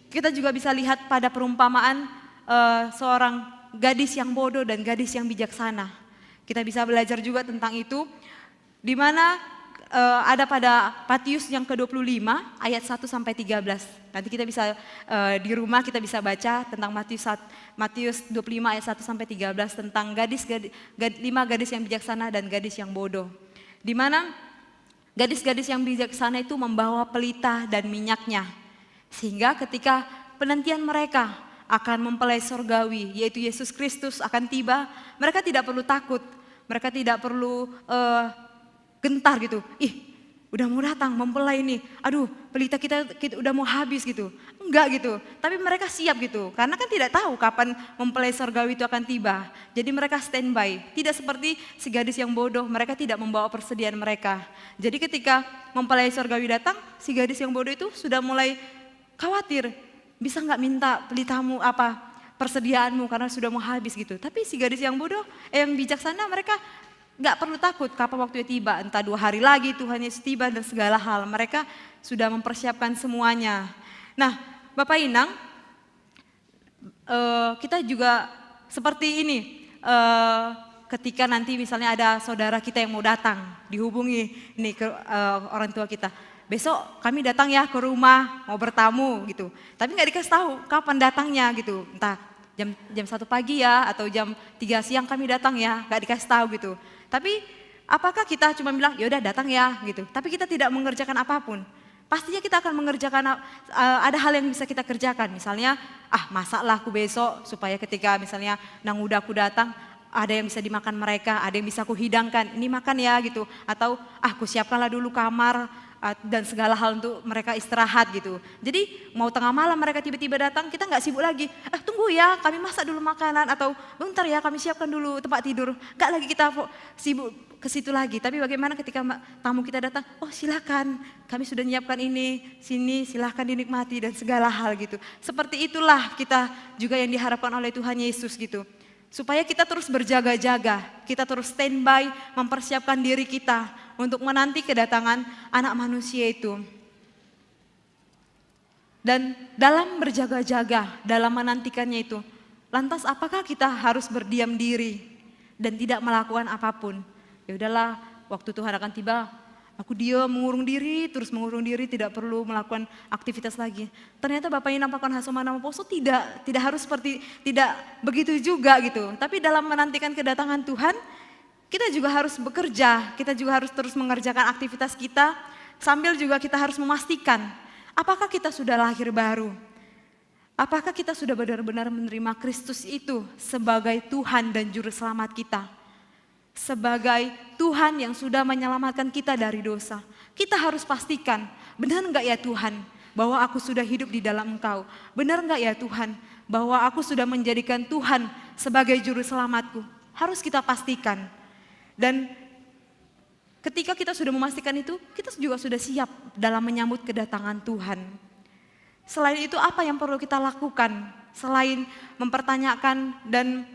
Kita juga bisa lihat pada perumpamaan, eh, seorang gadis yang bodoh dan gadis yang bijaksana. Kita bisa belajar juga tentang itu, di mana, eh, ada pada Matius yang kedua puluh lima ayat satu sampai tiga belas. Nanti kita bisa, eh, di rumah kita bisa baca tentang Matius sat-, Matius dua puluh lima ayat satu sampai tiga belas tentang gadis, gadi-, gad-, lima gadis yang bijaksana dan gadis yang bodoh. Di mana gadis-gadis yang bijaksana itu membawa pelita dan minyaknya. Sehingga ketika penantian mereka akan mempelai sorgawi, yaitu Yesus Kristus akan tiba, mereka tidak perlu takut. Mereka tidak perlu, eh, gentar gitu. "Ih, udah mau datang mempelai ini. Aduh, pelita kita, kita udah mau habis," gitu. Enggak gitu. Tapi mereka siap gitu. Karena kan tidak tahu kapan mempelai sorgawi itu akan tiba. Jadi mereka standby. Tidak seperti si gadis yang bodoh, mereka tidak membawa persediaan mereka. Jadi ketika mempelai sorgawi datang, si gadis yang bodoh itu sudah mulai khawatir. "Bisa nggak minta pelitamu apa, persediaanmu karena sudah mau habis," gitu. Tapi si gadis yang bodoh, eh, yang bijaksana, mereka nggak perlu takut kapan waktunya tiba. Entah dua hari lagi Tuhan Yesus tiba dan segala hal. Mereka sudah mempersiapkan semuanya. Nah, Bapak Inang, eh, kita juga seperti ini. Eh, ketika nanti misalnya ada saudara kita yang mau datang, dihubungi nih ke, eh, orang tua kita. "Besok kami datang ya ke rumah, mau bertamu," gitu. Tapi nggak dikasih tahu kapan datangnya gitu. Entah jam, jam satu pagi ya, atau jam tiga siang kami datang ya, nggak dikasih tahu gitu. Tapi apakah kita cuma bilang, "Ya udah, datang ya," gitu. Tapi kita tidak mengerjakan apapun. Pastinya kita akan mengerjakan, eh, ada hal yang bisa kita kerjakan. Misalnya, "Ah, masaklah aku besok supaya ketika misalnya nang udah aku datang, ada yang bisa dimakan mereka, ada yang bisa aku hidangkan. Ini makan ya," gitu. Atau, "Ah, aku siapkanlah dulu kamar, eh, dan segala hal untuk mereka istirahat," gitu. Jadi mau tengah malam mereka tiba-tiba datang, kita nggak sibuk lagi. "Eh, tunggu ya, kami masak dulu makanan," atau, "Bentar ya, kami siapkan dulu tempat tidur." Nggak lagi kita fo-, sibuk ke situ lagi. Tapi bagaimana ketika ma-, tamu kita datang, "Oh, silakan, kami sudah nyiapkan ini, sini, silakan dinikmati," dan segala hal gitu. Seperti itulah kita juga yang diharapkan oleh Tuhan Yesus gitu. Supaya kita terus berjaga-jaga, kita terus standby, mempersiapkan diri kita untuk menanti kedatangan Anak Manusia itu. Dan dalam berjaga-jaga, dalam menantikannya itu, lantas apakah kita harus berdiam diri dan tidak melakukan apapun? "Ya udahlah, waktu Tuhan akan tiba, aku diam, mengurung diri, terus mengurung diri, tidak perlu melakukan aktivitas lagi." Ternyata Bapak Inang Pakon Hasomana Poso tidak, tidak harus seperti, tidak begitu juga gitu. Tapi dalam menantikan kedatangan Tuhan, kita juga harus bekerja, kita juga harus terus mengerjakan aktivitas kita, sambil juga kita harus memastikan apakah kita sudah lahir baru. Apakah kita sudah benar-benar menerima Kristus itu sebagai Tuhan dan Juru Selamat kita? Sebagai Tuhan yang sudah menyelamatkan kita dari dosa. Kita harus pastikan, "Benar nggak ya Tuhan, bahwa aku sudah hidup di dalam Engkau? Benar nggak ya Tuhan, bahwa aku sudah menjadikan Tuhan sebagai Juru Selamatku?" Harus kita pastikan. Dan ketika kita sudah memastikan itu, kita juga sudah siap dalam menyambut kedatangan Tuhan. Selain itu, apa yang perlu kita lakukan? Selain mempertanyakan dan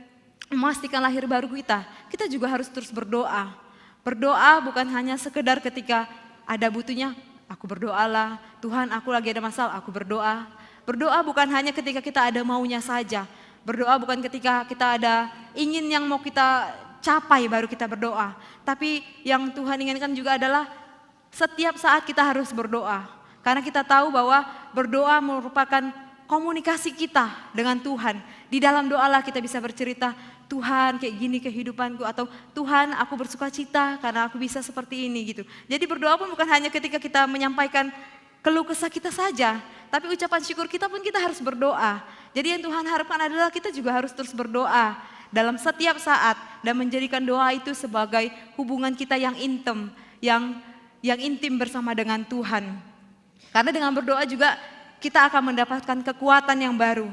memastikan lahir baru kita, kita juga harus terus berdoa. Berdoa bukan hanya sekedar ketika ada butuhnya, "Aku berdoalah, Tuhan, aku lagi ada masalah, aku berdoa." Berdoa bukan hanya ketika kita ada maunya saja. Berdoa bukan ketika kita ada ingin yang mau kita capai baru kita berdoa. Tapi yang Tuhan inginkan juga adalah setiap saat kita harus berdoa. Karena kita tahu bahwa berdoa merupakan komunikasi kita dengan Tuhan. Di dalam doalah kita bisa bercerita, "Tuhan, kayak gini kehidupanku," atau, "Tuhan, aku bersuka cita karena aku bisa seperti ini," gitu. Jadi berdoa pun bukan hanya ketika kita menyampaikan keluh kesah kita saja, tapi ucapan syukur kita pun kita harus berdoa. Jadi yang Tuhan harapkan adalah kita juga harus terus berdoa dalam setiap saat dan menjadikan doa itu sebagai hubungan kita yang intem, yang, yang intim bersama dengan Tuhan. Karena dengan berdoa juga kita akan mendapatkan kekuatan yang baru.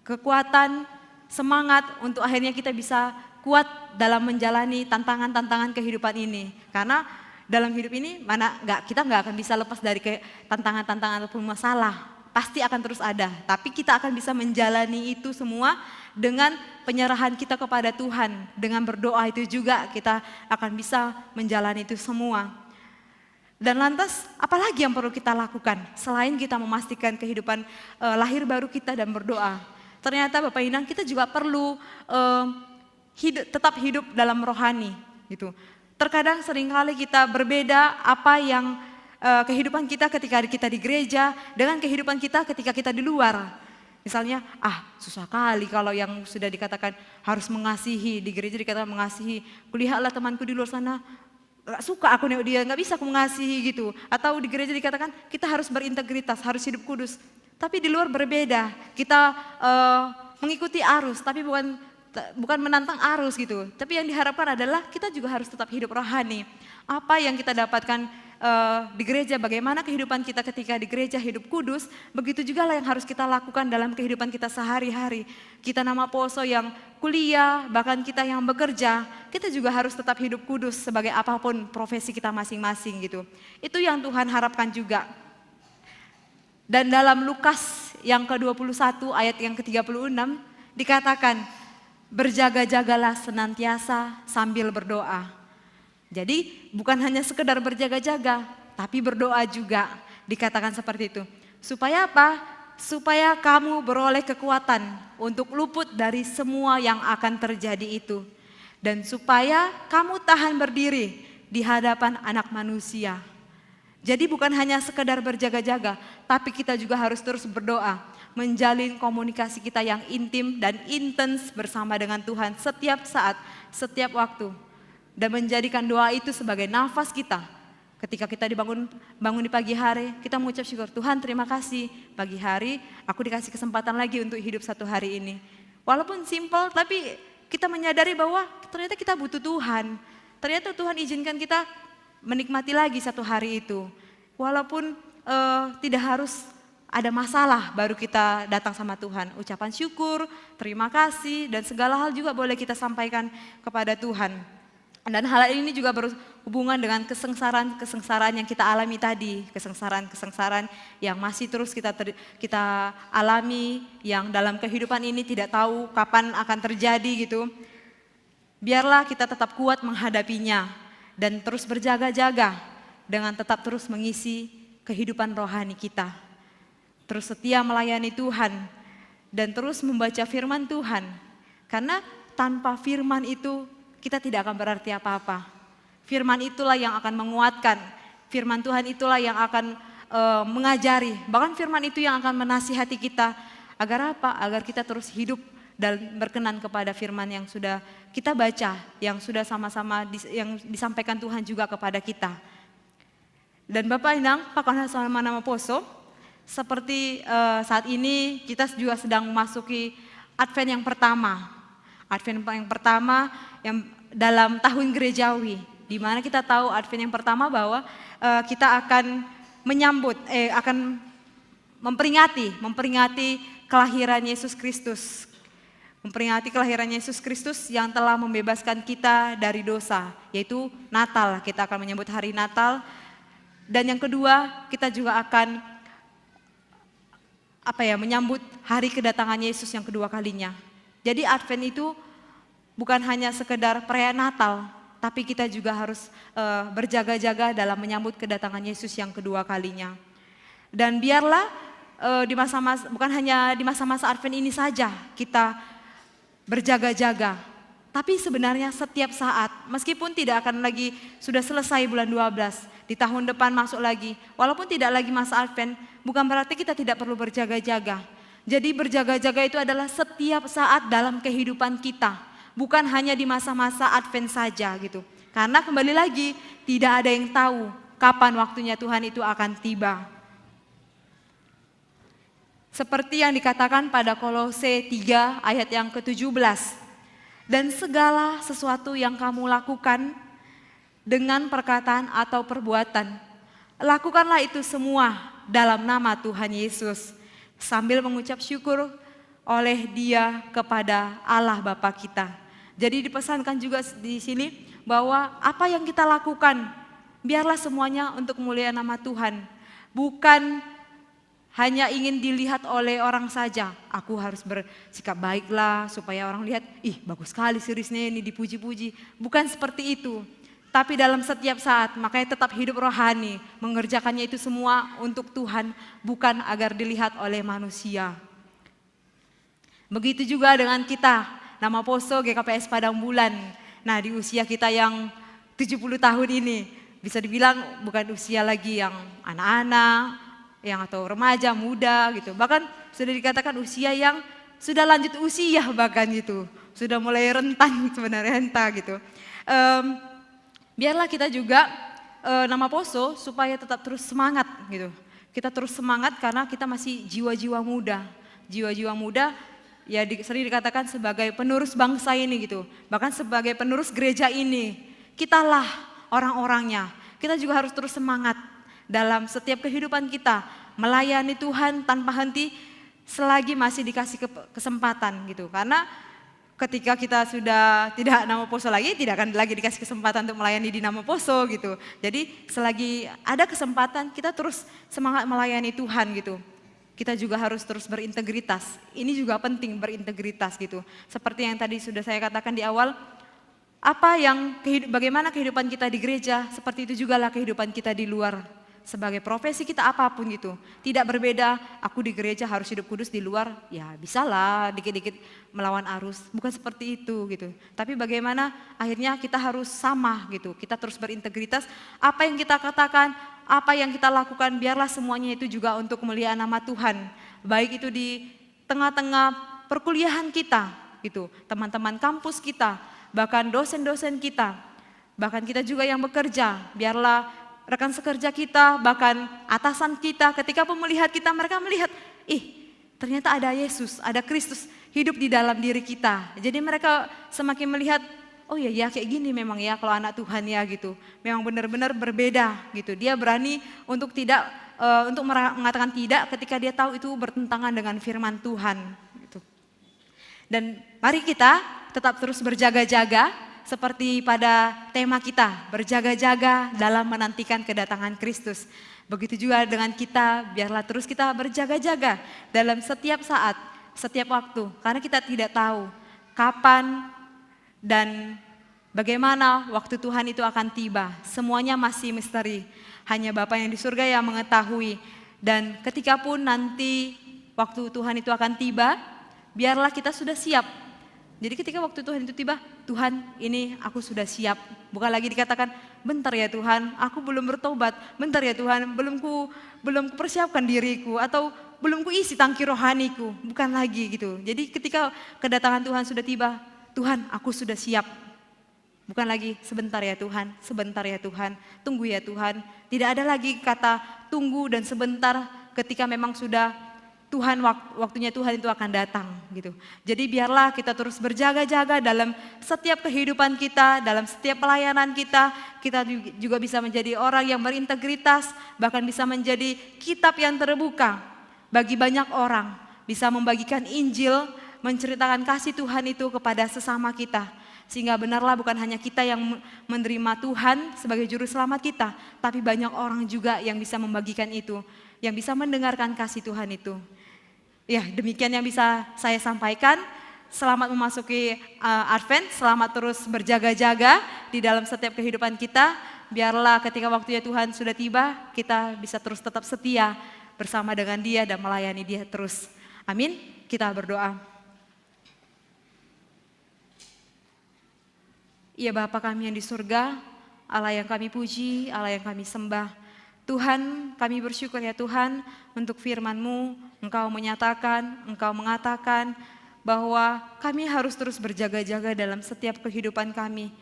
Kekuatan, semangat untuk akhirnya kita bisa kuat dalam menjalani tantangan-tantangan kehidupan ini. Karena dalam hidup ini mana nggak, kita nggak akan bisa lepas dari ke-, tantangan-tantangan ataupun masalah. pasti akan terus ada. Tapi kita akan bisa menjalani itu semua dengan penyerahan kita kepada Tuhan. Dengan berdoa itu juga kita akan bisa menjalani itu semua. Dan lantas, apalagi yang perlu kita lakukan selain kita memastikan kehidupan uh, lahir baru kita dan berdoa? Ternyata Bapak Inang, kita juga perlu uh, hidup, tetap hidup dalam rohani gitu. Terkadang seringkali kita berbeda apa yang uh, kehidupan kita ketika kita di gereja dengan kehidupan kita ketika kita di luar. Misalnya, ah, susah kali kalau yang sudah dikatakan harus mengasihi, di gereja dikatakan mengasihi. Kulihatlah temanku di luar sana, gak suka aku nengok dia, gak bisa aku mengasihi gitu. Atau di gereja dikatakan kita harus berintegritas, harus hidup kudus. Tapi di luar berbeda, kita uh, mengikuti arus, tapi bukan bukan menantang arus gitu. Tapi yang diharapkan adalah kita juga harus tetap hidup rohani. Apa yang kita dapatkan uh, di gereja, bagaimana kehidupan kita ketika di gereja hidup kudus, begitu juga lah yang harus kita lakukan dalam kehidupan kita sehari-hari. Kita nama poso yang kuliah, bahkan kita yang bekerja, kita juga harus tetap hidup kudus sebagai apapun profesi kita masing-masing gitu. Itu yang Tuhan harapkan juga. Dan dalam Lukas yang ke dua puluh satu ayat yang ke tiga puluh enam dikatakan, "Berjaga-jagalah senantiasa sambil berdoa." Jadi bukan hanya sekedar berjaga-jaga, tapi berdoa juga, dikatakan seperti itu. Supaya apa? Supaya kamu beroleh kekuatan untuk luput dari semua yang akan terjadi itu. Dan supaya kamu tahan berdiri di hadapan Anak Manusia. Jadi bukan hanya sekedar berjaga-jaga, tapi kita juga harus terus berdoa, menjalin komunikasi kita yang intim dan intens bersama dengan Tuhan setiap saat, setiap waktu. Dan menjadikan doa itu sebagai nafas kita. Ketika kita dibangun bangun di pagi hari, kita mengucap syukur, "Tuhan, terima kasih, pagi hari aku dikasih kesempatan lagi untuk hidup satu hari ini." Walaupun simpel, tapi kita menyadari bahwa ternyata kita butuh Tuhan. Ternyata Tuhan izinkan kita menikmati lagi satu hari itu. Walaupun uh, tidak harus ada masalah, baru kita datang sama Tuhan. Ucapan syukur, terima kasih, dan segala hal juga boleh kita sampaikan kepada Tuhan. Dan hal ini juga berhubungan dengan kesengsaraan-kesengsaraan yang kita alami tadi, kesengsaraan-kesengsaraan yang masih terus kita ter, kita alami, yang dalam kehidupan ini tidak tahu kapan akan terjadi gitu. Biarlah kita tetap kuat menghadapinya dan terus berjaga-jaga dengan tetap terus mengisi kehidupan rohani kita. Terus setia melayani Tuhan dan terus membaca firman Tuhan. Karena tanpa firman itu kita tidak akan berarti apa-apa. Firman itulah yang akan menguatkan. Firman Tuhan itulah yang akan uh, mengajari. Bahkan firman itu yang akan menasihati kita. Agar apa? Agar kita terus hidup dan berkenan kepada firman yang sudah kita baca, yang sudah sama-sama dis, yang disampaikan Tuhan juga kepada kita. Dan Bapak Inang, Pak Konhas Salman nama Poso, seperti uh, saat ini kita juga sedang memasuki Advent yang pertama. Advent yang pertama yang dalam tahun gerejawi, di mana kita tahu Advent yang pertama bahwa uh, kita akan menyambut, eh, akan memperingati, memperingati kelahiran Yesus Kristus. Memperingati kelahiran Yesus Kristus yang telah membebaskan kita dari dosa, yaitu Natal. Kita akan menyambut hari Natal. Dan yang kedua, kita juga akan apa ya, menyambut hari kedatangan Yesus yang kedua kalinya. Jadi Advent itu bukan hanya sekedar perayaan Natal, tapi kita juga harus uh, berjaga-jaga dalam menyambut kedatangan Yesus yang kedua kalinya. Dan biarlah uh, di masa-masa bukan hanya di masa-masa Advent ini saja kita berjaga-jaga, tapi sebenarnya setiap saat, meskipun tidak akan lagi sudah selesai bulan dua belas, di tahun depan masuk lagi, walaupun tidak lagi masa Advent, bukan berarti kita tidak perlu berjaga-jaga. Jadi berjaga-jaga itu adalah setiap saat dalam kehidupan kita, bukan hanya di masa-masa Advent saja gitu. Karena kembali lagi, tidak ada yang tahu kapan waktunya Tuhan itu akan tiba. Seperti yang dikatakan pada Kolose tiga ayat yang ketujuh belas, "Dan segala sesuatu yang kamu lakukan dengan perkataan atau perbuatan, lakukanlah itu semua dalam nama Tuhan Yesus, sambil mengucap syukur oleh Dia kepada Allah Bapa kita." Jadi dipesankan juga di sini bahwa apa yang kita lakukan, biarlah semuanya untuk kemuliaan nama Tuhan. Bukan hanya ingin dilihat oleh orang saja. Aku harus bersikap baiklah supaya orang lihat, "Ih, bagus sekali si Risne ini, dipuji-puji." Bukan seperti itu. Tapi dalam setiap saat, makanya tetap hidup rohani, mengerjakannya itu semua untuk Tuhan, bukan agar dilihat oleh manusia. Begitu juga dengan kita, Nama Poso G K P S Padang Bulan. Nah, di usia kita yang tujuh puluh tahun ini, bisa dibilang bukan usia lagi yang anak-anak, yang atau remaja, muda gitu. Bahkan sudah dikatakan usia yang sudah lanjut usia bahkan gitu. Sudah mulai rentan sebenarnya, renta gitu. Em, biarlah kita juga, eh, Nama Poso supaya tetap terus semangat gitu. Kita terus semangat karena kita masih jiwa-jiwa muda. Jiwa-jiwa muda ya di, sering dikatakan sebagai penerus bangsa ini gitu. Bahkan sebagai penerus gereja ini. Kitalah orang-orangnya. Kita juga harus terus semangat dalam setiap kehidupan kita. Melayani Tuhan tanpa henti selagi masih dikasih ke-, kesempatan gitu. Karena ketika kita sudah tidak Nama Poso lagi, tidak akan lagi dikasih kesempatan untuk melayani di Nama Poso gitu. Jadi selagi ada kesempatan, kita terus semangat melayani Tuhan gitu. Kita juga harus terus berintegritas. Ini juga penting, berintegritas gitu. Seperti yang tadi sudah saya katakan di awal, apa yang kehidu-, bagaimana kehidupan kita di gereja, seperti itu jugalah kehidupan kita di luar. Sebagai profesi kita apapun gitu. Tidak berbeda, aku di gereja harus hidup kudus, di luar ya bisalah dikit-dikit melawan arus. Bukan seperti itu gitu. Tapi bagaimana akhirnya kita harus sama gitu. Kita terus berintegritas. Apa yang kita katakan, apa yang kita lakukan, biarlah semuanya itu juga untuk kemuliaan nama Tuhan. Baik itu di tengah-tengah perkuliahan kita gitu. Teman-teman kampus kita, bahkan dosen-dosen kita. Bahkan kita juga yang bekerja, biarlah rekan sekerja kita, bahkan atasan kita, ketika pun melihat kita, mereka melihat, "Ih, ternyata ada Yesus, ada Kristus hidup di dalam diri kita." Jadi mereka semakin melihat, "Oh iya ya, kayak gini memang ya kalau anak Tuhan ya," gitu. Memang benar-benar berbeda gitu. Dia berani untuk tidak, eh, untuk mera-, mengatakan tidak ketika dia tahu itu bertentangan dengan firman Tuhan gitu. Dan mari kita tetap terus berjaga-jaga seperti pada tema kita, berjaga-jaga dalam menantikan kedatangan Kristus. Begitu juga dengan kita, biarlah terus kita berjaga-jaga dalam setiap saat, setiap waktu. Karena kita tidak tahu kapan dan bagaimana waktu Tuhan itu akan tiba. Semuanya masih misteri. Hanya Bapa yang di surga yang mengetahui. Dan ketika pun nanti waktu Tuhan itu akan tiba, biarlah kita sudah siap. Jadi ketika waktu Tuhan itu tiba, "Tuhan, ini aku sudah siap." Bukan lagi dikatakan, "Bentar ya Tuhan, aku belum bertobat. Bentar ya Tuhan, belum ku, belum kupersiapkan diriku," atau, "Belum kuisi tangki rohaniku." Bukan lagi gitu. Jadi ketika kedatangan Tuhan sudah tiba, "Tuhan, aku sudah siap." Bukan lagi, "Sebentar ya Tuhan, sebentar ya Tuhan, tunggu ya Tuhan." Tidak ada lagi kata tunggu dan sebentar ketika memang sudah Tuhan wak-, waktunya Tuhan itu akan datang gitu. Jadi biarlah kita terus berjaga-jaga dalam setiap kehidupan kita, dalam setiap pelayanan kita. Kita ju-, juga bisa menjadi orang yang berintegritas, bahkan bisa menjadi kitab yang terbuka bagi banyak orang, bisa membagikan Injil, menceritakan kasih Tuhan itu kepada sesama kita. Sehingga benarlah bukan hanya kita yang menerima Tuhan sebagai juru selamat kita, tapi banyak orang juga yang bisa membagikan itu, yang bisa mendengarkan kasih Tuhan itu. Ya, demikian yang bisa saya sampaikan. Selamat memasuki, uh, Advent, selamat terus berjaga-jaga di dalam setiap kehidupan kita. Biarlah ketika waktunya Tuhan sudah tiba, kita bisa terus tetap setia bersama dengan Dia dan melayani Dia terus. Amin. Kita berdoa. Ya Bapa kami yang di surga, Allah yang kami puji, Allah yang kami sembah. Tuhan, kami bersyukur ya Tuhan untuk firman-Mu, Engkau menyatakan, Engkau mengatakan bahwa kami harus terus berjaga-jaga dalam setiap kehidupan kami.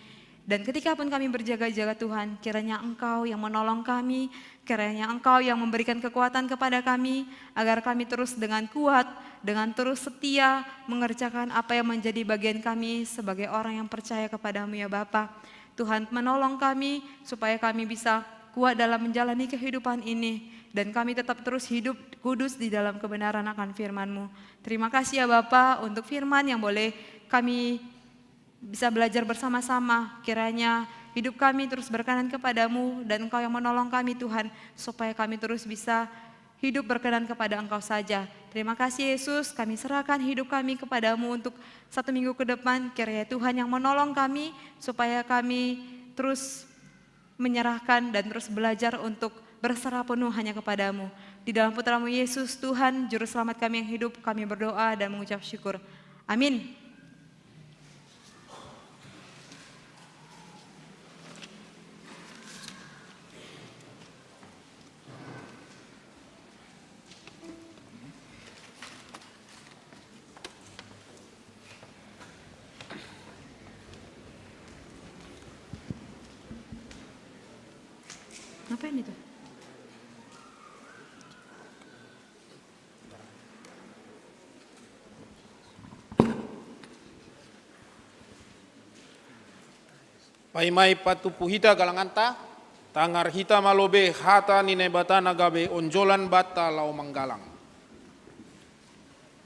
Dan ketika pun kami berjaga-jaga Tuhan, kiranya Engkau yang menolong kami, kiranya Engkau yang memberikan kekuatan kepada kami, agar kami terus dengan kuat, dengan terus setia mengerjakan apa yang menjadi bagian kami sebagai orang yang percaya kepada-Mu ya Bapa. Tuhan menolong kami supaya kami bisa kuat dalam menjalani kehidupan ini dan kami tetap terus hidup kudus di dalam kebenaran akan firman-Mu. Terima kasih ya Bapa untuk firman yang boleh kami bisa belajar bersama-sama. Kiranya hidup kami terus berkenan kepada-Mu dan Engkau yang menolong kami Tuhan supaya kami terus bisa hidup berkenan kepada Engkau saja. Terima kasih Yesus, kami serahkan hidup kami kepadamu untuk satu minggu ke depan. Kiranya Tuhan yang menolong kami supaya kami terus menyerahkan dan terus belajar untuk berserah penuh hanya kepadamu. Di dalam putramu Yesus Tuhan, Juru Selamat kami yang hidup, kami berdoa dan mengucap syukur. Amin. Ngapain itu? Paimai patupu hita galanganta, tangar hita malobe hata ni Naibata na gabe onjolan banta lao manggalang.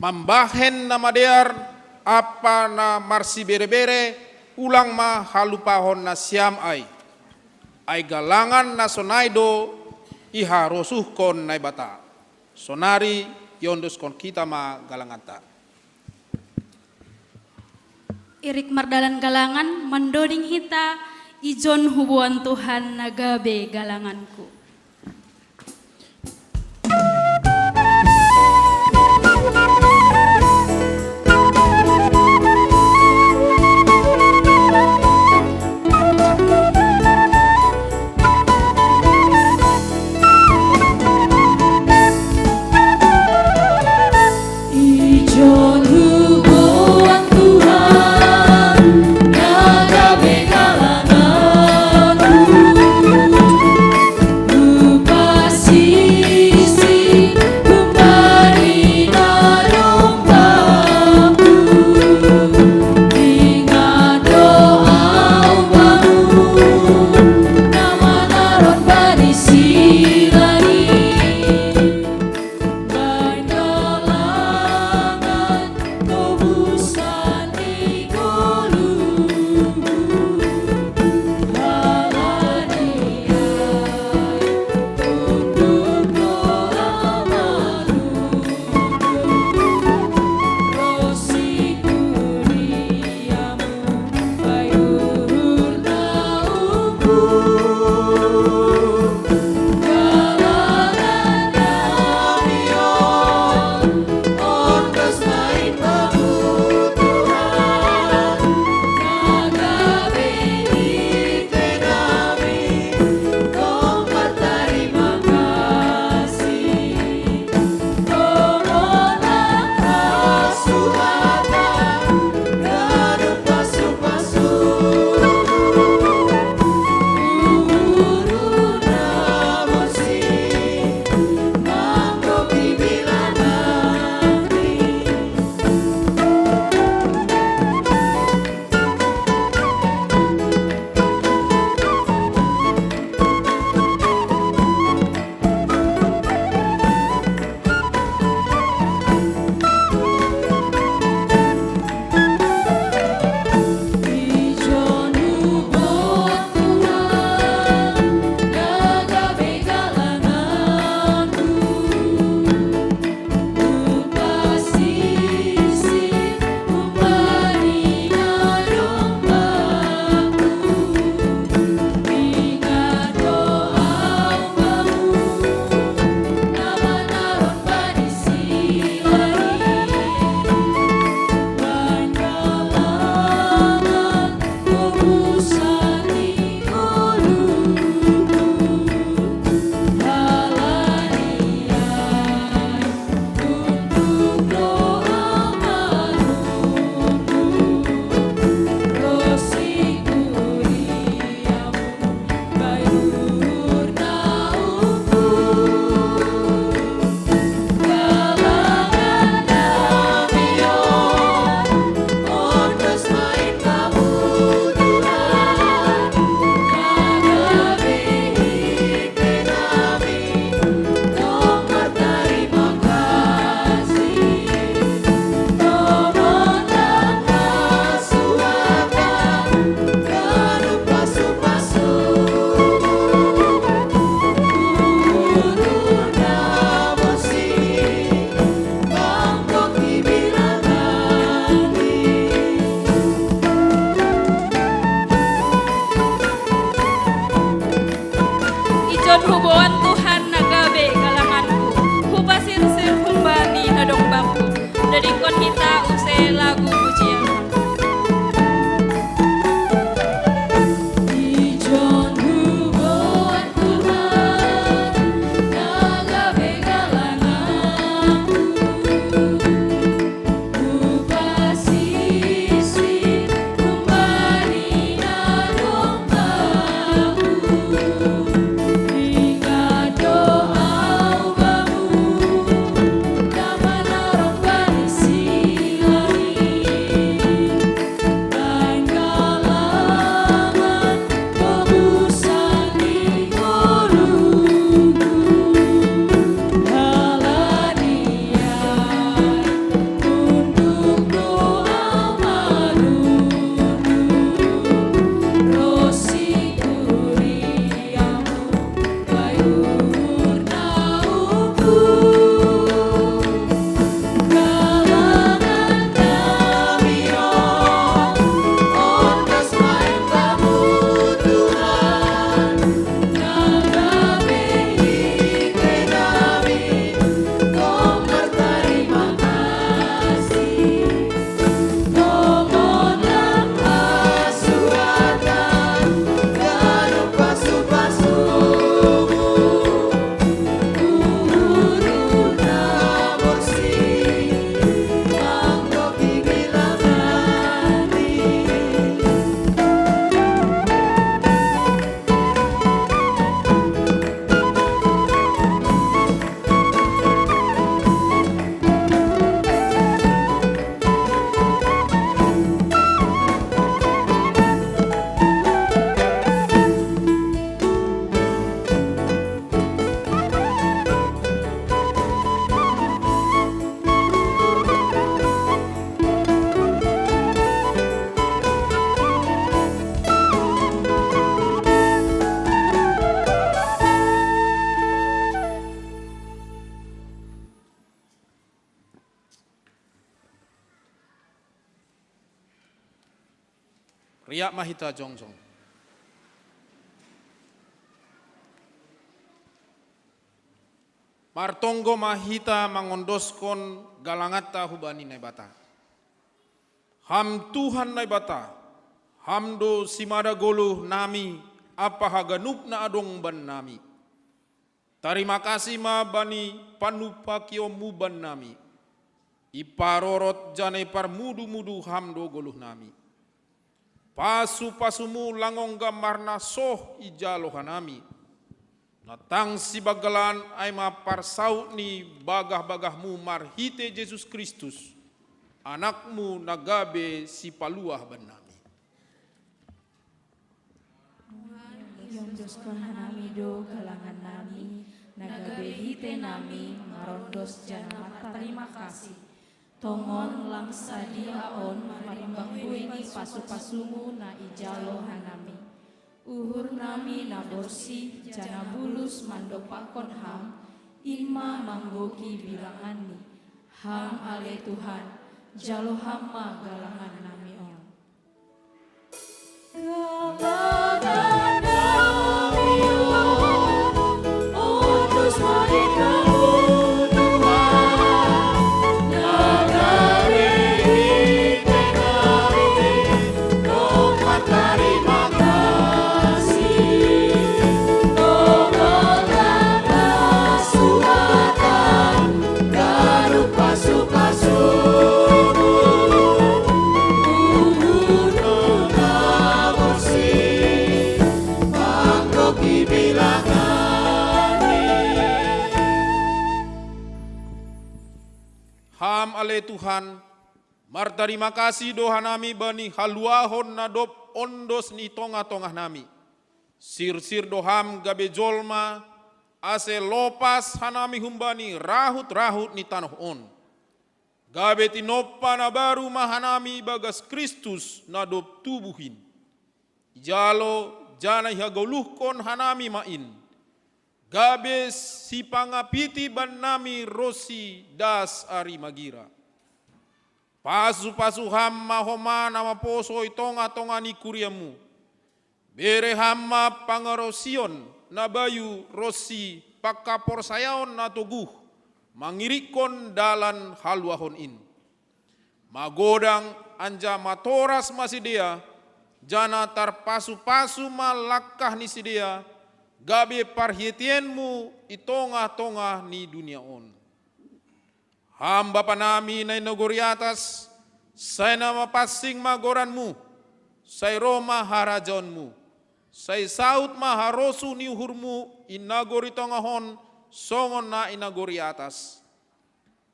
Mambahen na madear ampa na marsibere-bere, ulang ma halupahon nasiam ai. Ai galangan na sonai do iharosuhkon Naibata. Sonari iondoskon hita ma galanganta. Irik mardalan galangan mandoding hita, ijon huboan Tuhan na gabe galanganku. Riap ma hita jongjong. Martonggo ma hita mangondoskon galanganta hubani Naibata. Ham Tuhan Naibata, Ham do simada goluh nami ampa haganup na adong bannami. Tarima kasih ma bani panumpakionmu bannami. Iparorot janah iparmudu-mudu Ham do goluh nami. Pasu-pasumu lang ongga marnasoh ijalo hanami. Na tang sibanggalan ai ma parsaut ni bagah-bagahmu marhitei Jesus Kristus, Anakmu na gabe sipaluah bannami. Iondoskon hanami do galangan nami, na gabe hitei nami marondos janah martarima kasih. Tongon lang sadia on marimbang buei ni pasu-pasumu na ijalo hanami. Uhur nami na borsih janah bulus mandompakkon Ham, in ma manggoki bilanganni. Ham ale Tuhan, jalo Ham ma galangan nami on. Ham ale Tuhan, martarima kasih do hanami bani haluahon na dob ondos ni tongah-tongah nami. Sirsir do Ham gabe jolma, ase lopas hanami humbani rahut-rahut ni tanoh on. Gabe tinompa na baru ma hanami ibagas Kristus na dob tubuh in. Ijalo janah ihagoluhkon hanami ma in, gabe sipangapiti bannami ronsi das ari magira. Pasu-pasu Ham ma homa na maposo i tongah-tongah ni kuriamu. Bere Ham ma pangarosion na bayu ronsi panghaporsayaon na toguh mangirikkon dalan haluahon in. Magodang anjaha matoras ma sidea, janah tarpasu-pasu ma langkah ni sidea, gabe parhiteianmu i tongah-tongah ni dunia on. Ham Bapa nami na i nagori atas, sai na mapansing ma goranmu, sai roh ma harajaonmu, sai saud ma harosuh ni uhurmu i nagori tongah on songon na i nagori atas.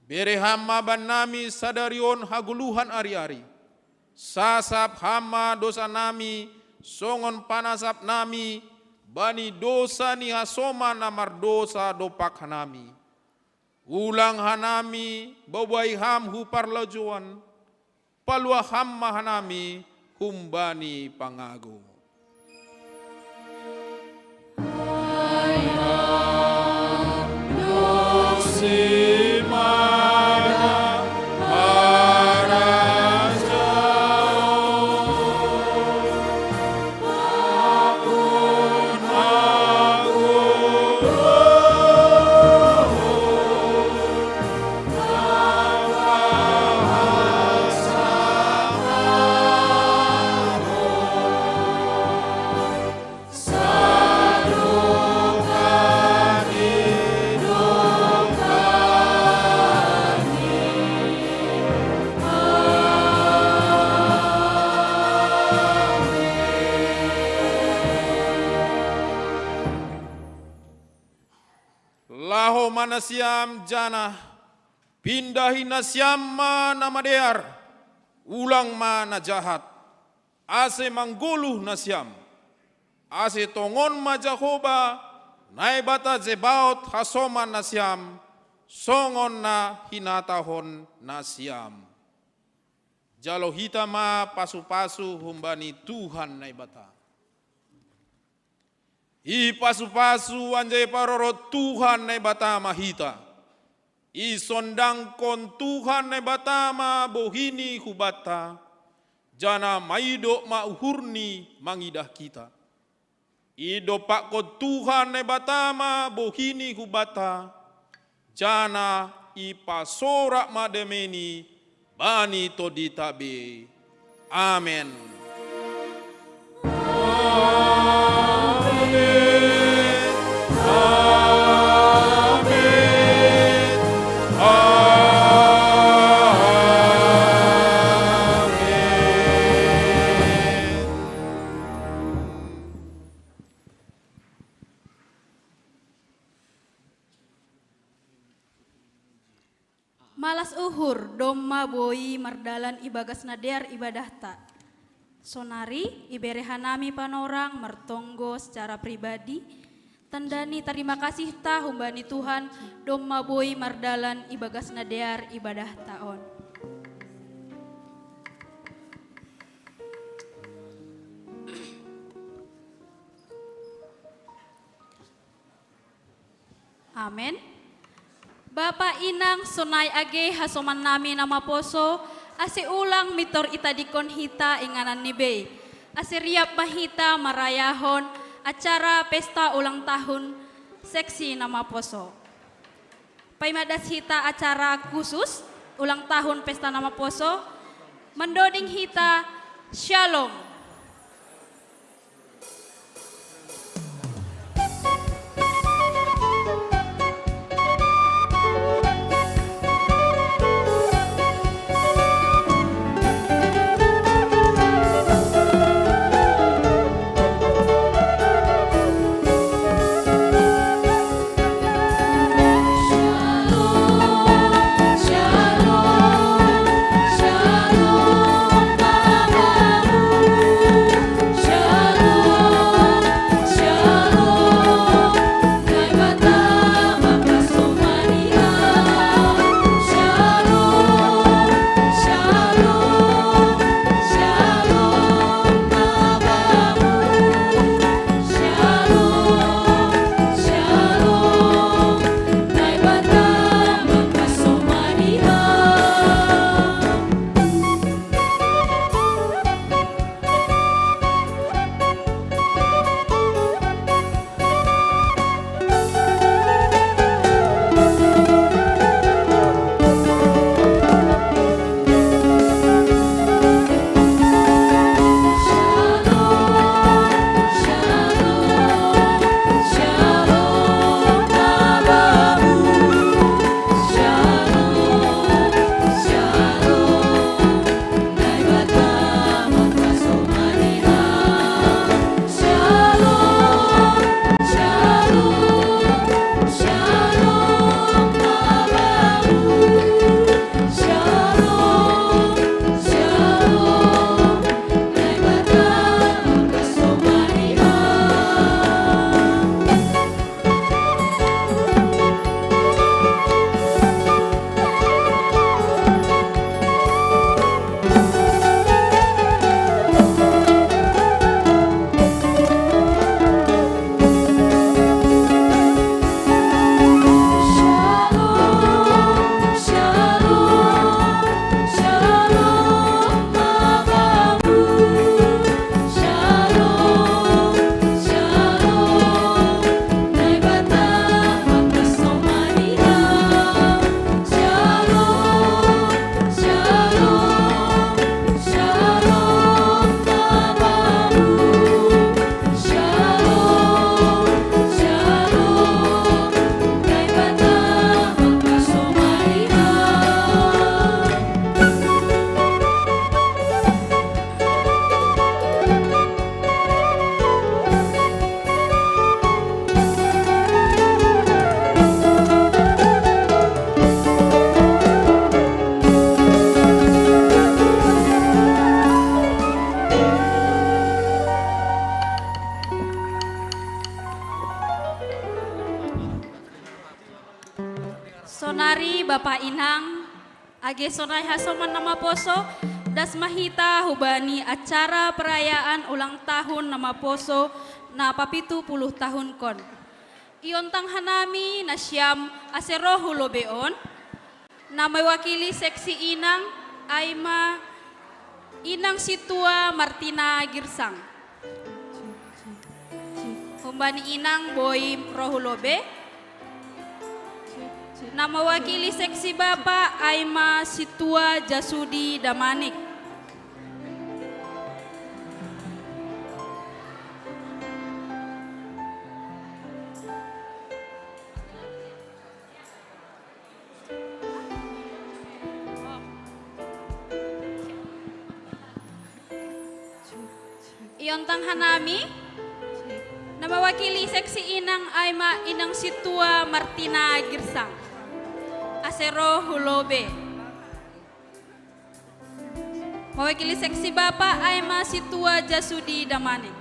Bere Ham ma bannami sadari on hagoluhan ari-ari. Sasap Ham ma dosanami songon panasapnami bani dosa ni hasoman na mardosa dompak hanami. Ulang hanami baobai Ham hu parlajouan, paluah Ham ma hanami humbani pangago. Laho ma nasiam janah pindahi nasiam ma na madear, ulang ma na jahat, ase manggoluh nasiam. Ase tongon ma Jahowa, Naibata Zebaot hasoman nasiam, songon na hinatahon nasiam. Jalo hita ma pasu-pasu humbani Tuhan Naibata. Ipasu-pasu anjaha iparorot Tuhan Naibata ma hita. Isondangkon Tuhan Naibata ma bohini hubanta. janah maidop ma uhurni mangidah hita. Idompakkon Tuhan Naibata ma bohini hubanta, janah ipasorak ma dameini bani tondinta be. Amen. Amen. Amen. Amen. Malas uhur domma boi mardalan ibagas na dear ibadahta. Sonari ibere hanami panorang martonggo secara pribadi, tandani tarima kasihta humbani Tuhan domma boi mardalan ibagas na dear ibadahta on. Amen. Bapa inang, sonai age hasomannami na maposo, ase ulang mintor itadingkon hita inganan ni bei. Ase riap ma hita marayahon acara pesta ulang tahun seksi na maposo. Paima das hita acara khusus ulang tahun pesta na maposo, mandoding hita Shalom. Sonari Bapa Inang, age sonai hasoman na maposo, das ma hita hubani acara perayaan ulang tahun na maposo na papitu puluh tahunkon. Iontang hanami nasiam ase roh hu lobei on, na mewakili seksi inang, ai ma Inang Situa Martina Girsang. Humbani inang boi rohulobe. Na mawakili seksi bapa ai ma Situa Jasudi Damanik. Iontang hanami, na mawakili seksi inang ai ma Inang Situa Martina Girsang. Ase ro hu lobe. Mawakili seksi bapa ai ma Situa Jasudi Damanik.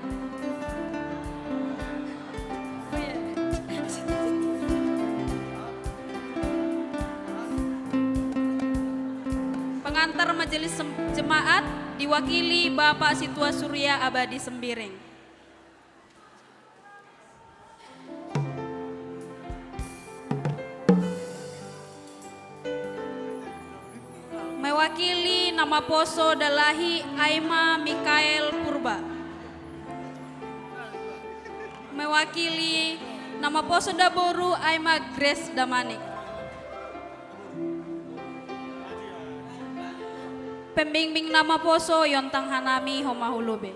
Pengantar majelis sem-, jemaat diwakili Bapak Situa Surya Abadi Sembiring. Mewakili na maposo dalahi ai ma Mikael Purba. Mewakili na maposo daboru ai ma Grace Damanik. Pembimbing na maposo iontang hanami homa hu lobe.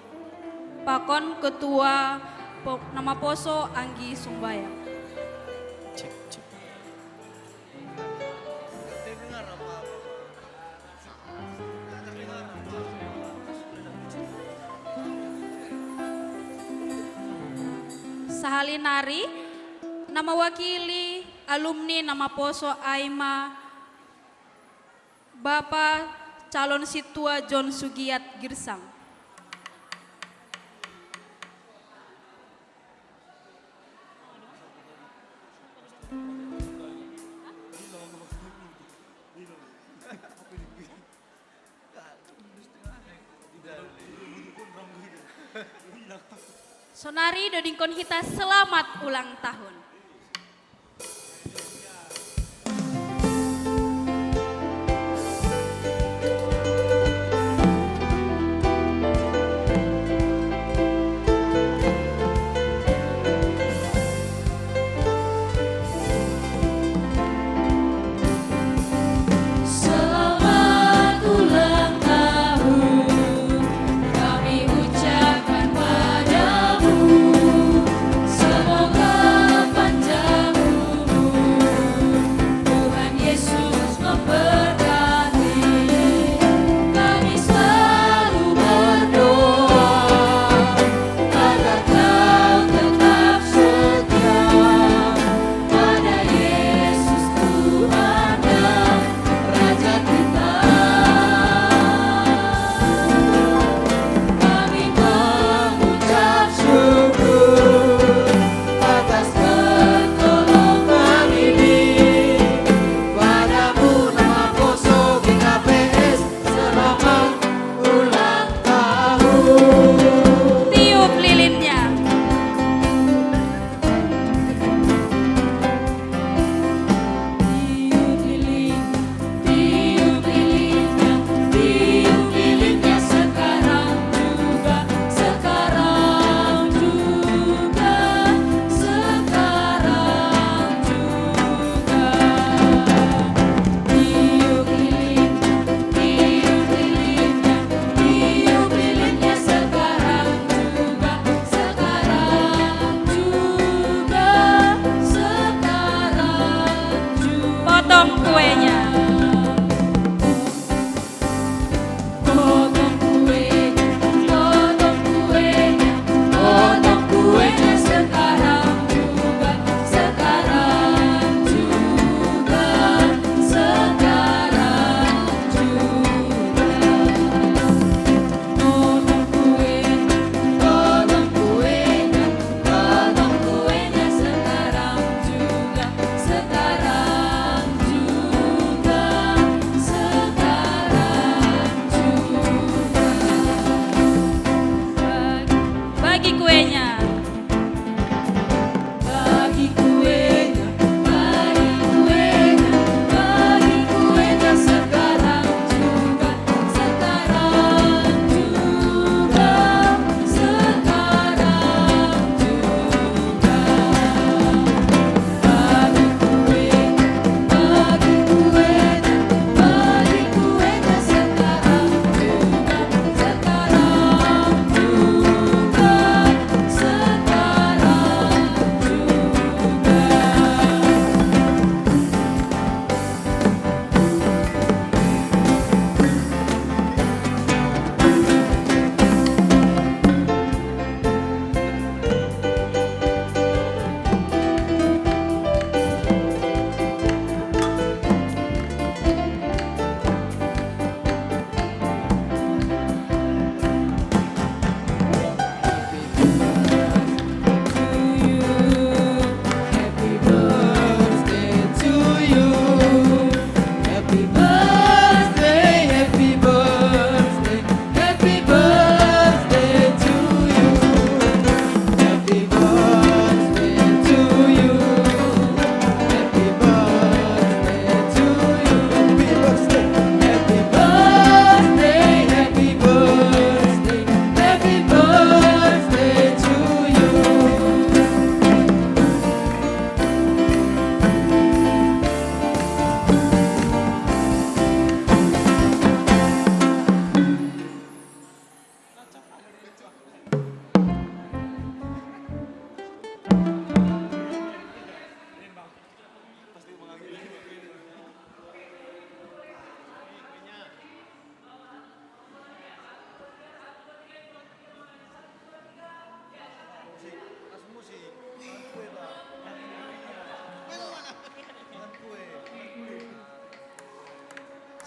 Pakon ketua po-, na maposo anggi sumbayang. Cek, cek. Sahali nari, na mawakili alumni na maposo ai ma Bapa Calon Situa John Sugiat Girsang. Sonari dodingkon hita selamat ulang tahun. Selamat ulang tahun kami ucapkan padamu. Semoga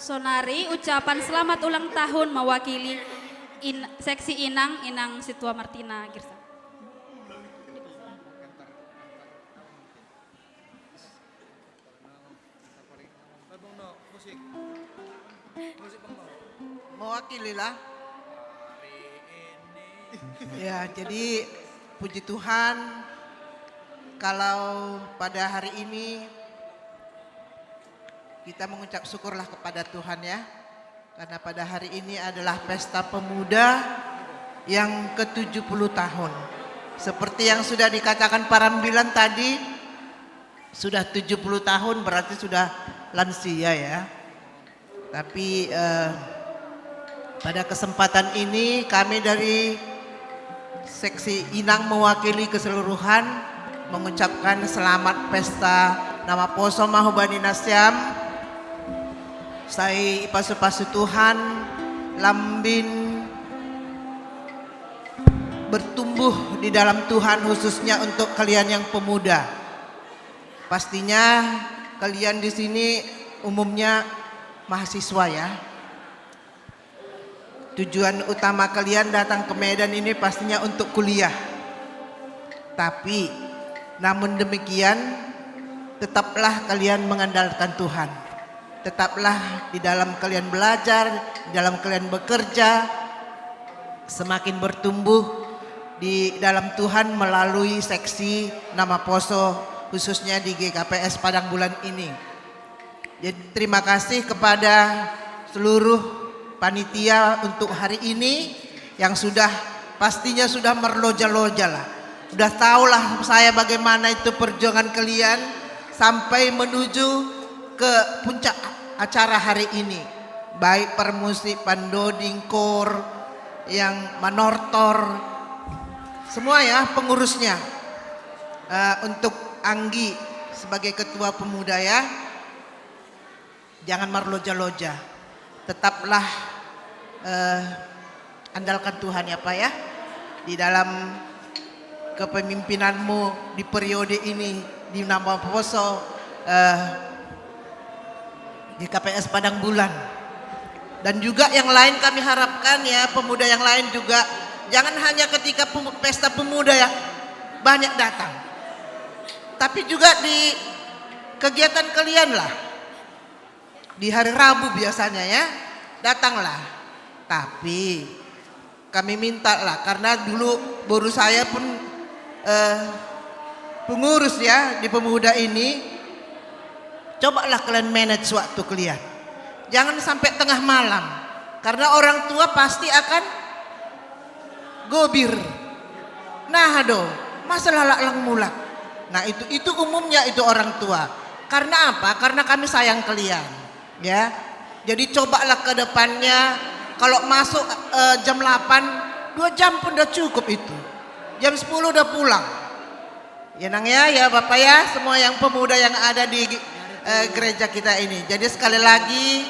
Sonari ucapan selamat ulang tahun mewakili in, seksi Inang, Inang Situa Martina Girsa. Mewakili lah. Ya, jadi puji Tuhan, kalau pada hari ini kita mengucap syukurlah kepada Tuhan ya. Karena pada hari ini adalah pesta pemuda yang ke tujuh puluh tahun. Seperti yang sudah dikatakan Pak Rambilan tadi, sudah tujuh puluh tahun berarti sudah lansia ya. Tapi eh, pada kesempatan ini kami dari seksi Inang mewakili keseluruhan mengucapkan selamat pesta Nama Poso Mahubani Nasiam. Saya ipasu-pasu Tuhan, lambin bertumbuh di dalam Tuhan, khususnya untuk kalian yang pemuda. Pastinya kalian di sini umumnya mahasiswa ya. Tujuan utama kalian datang ke Medan ini pastinya untuk kuliah. Tapi namun demikian, tetaplah kalian mengandalkan Tuhan. Tetaplah di dalam kalian belajar, di dalam kalian bekerja, semakin bertumbuh di dalam Tuhan melalui seksi Nama Poso, khususnya di G K P S Padang Bulan ini. Jadi terima kasih kepada seluruh panitia untuk hari ini yang sudah pastinya sudah merloja-loja lah. Sudah tahulah saya bagaimana itu perjuangan kalian sampai menuju ke puncak acara hari ini. Baik permusik, pandoding, kor, yang manortor, semua ya pengurusnya. Eh, untuk Anggi sebagai ketua pemuda ya, jangan marloja-loja. Tetaplah eh, andalkan Tuhan ya Pak ya. Di dalam kepemimpinanmu di periode ini di Nama Poso eh, G K P S Padang Bulan. Dan juga yang lain kami harapkan ya, pemuda yang lain juga jangan hanya ketika pemu- pesta pemuda ya banyak datang. Tapi juga di kegiatan kalian lah. Di hari Rabu biasanya ya, datanglah. Tapi kami minta lah, karena dulu baru saya pun eh, pengurus ya di pemuda ini, cobalah kalian manage waktu kalian. Jangan sampai tengah malam, karena orang tua pasti akan gobir. Nah, aduh, masalah lang mulak. Nah, itu itu umumnya itu orang tua. Karena apa? Karena kami sayang kalian, ya. Jadi cobalah ke depannya, kalau masuk eh, jam delapan, dua jam pun udah cukup itu. Jam sepuluh udah pulang. Ya Nang ya, ya Bapak ya, semua yang pemuda yang ada di eh, gereja kita ini. Jadi sekali lagi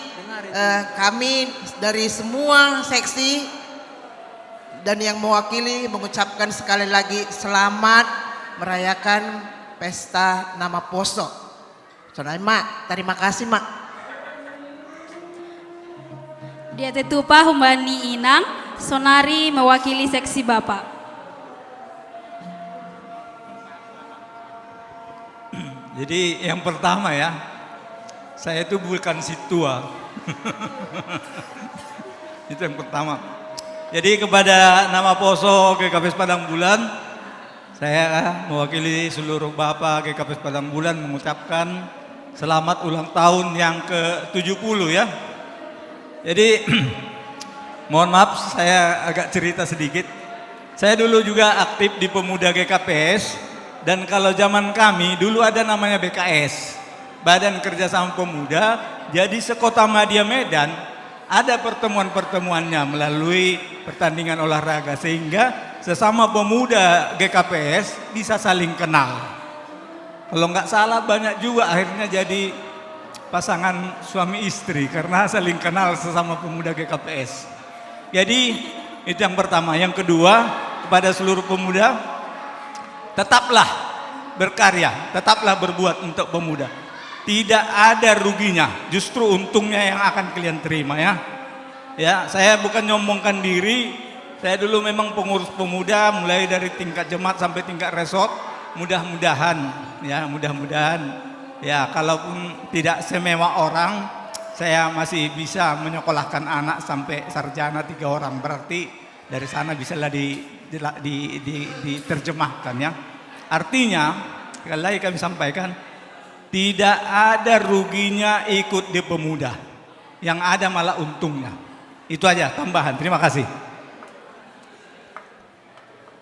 eh, kami dari semua seksi dan yang mewakili mengucapkan sekali lagi selamat merayakan pesta Nama Poso. Sonari Mak, terima kasih Mak. Dia tetupa Humbani Inang, Sonari mewakili seksi Bapak. Jadi yang pertama ya, saya itu bukan situa. Itu yang pertama. Jadi kepada Nama Poso G K P S Padang Bulan, saya mewakili seluruh Bapak G K P S Padang Bulan mengucapkan selamat ulang tahun yang ke tujuh puluh ya. Jadi mohon maaf saya agak cerita sedikit. Saya dulu juga aktif di Pemuda G K P S dan kalau zaman kami dulu ada namanya B K S, Badan Kerjasama Pemuda. Jadi sekota Madia Medan ada pertemuan-pertemuannya melalui pertandingan olahraga sehingga sesama pemuda G K P S bisa saling kenal. Kalau nggak salah banyak juga akhirnya jadi pasangan suami istri karena saling kenal sesama pemuda G K P S. Jadi itu yang pertama. Yang kedua, kepada seluruh pemuda, tetaplah berkarya, tetaplah berbuat untuk pemuda. Tidak ada ruginya, justru untungnya yang akan kalian terima, ya. Ya, saya bukan nyombongkan diri. Saya dulu memang pengurus pemuda, mulai dari tingkat jemaat sampai tingkat resort. Mudah-mudahan, ya, mudah-mudahan, ya, kalaupun tidak semewah orang, saya masih bisa menyekolahkan anak sampai sarjana tiga orang. Berarti dari sana bisalah di, di, di, di, diterjemahkan, ya. Artinya, sekali lagi kami sampaikan, tidak ada ruginya ikut di pemuda. Yang ada malah untungnya. Itu aja tambahan. Terima kasih.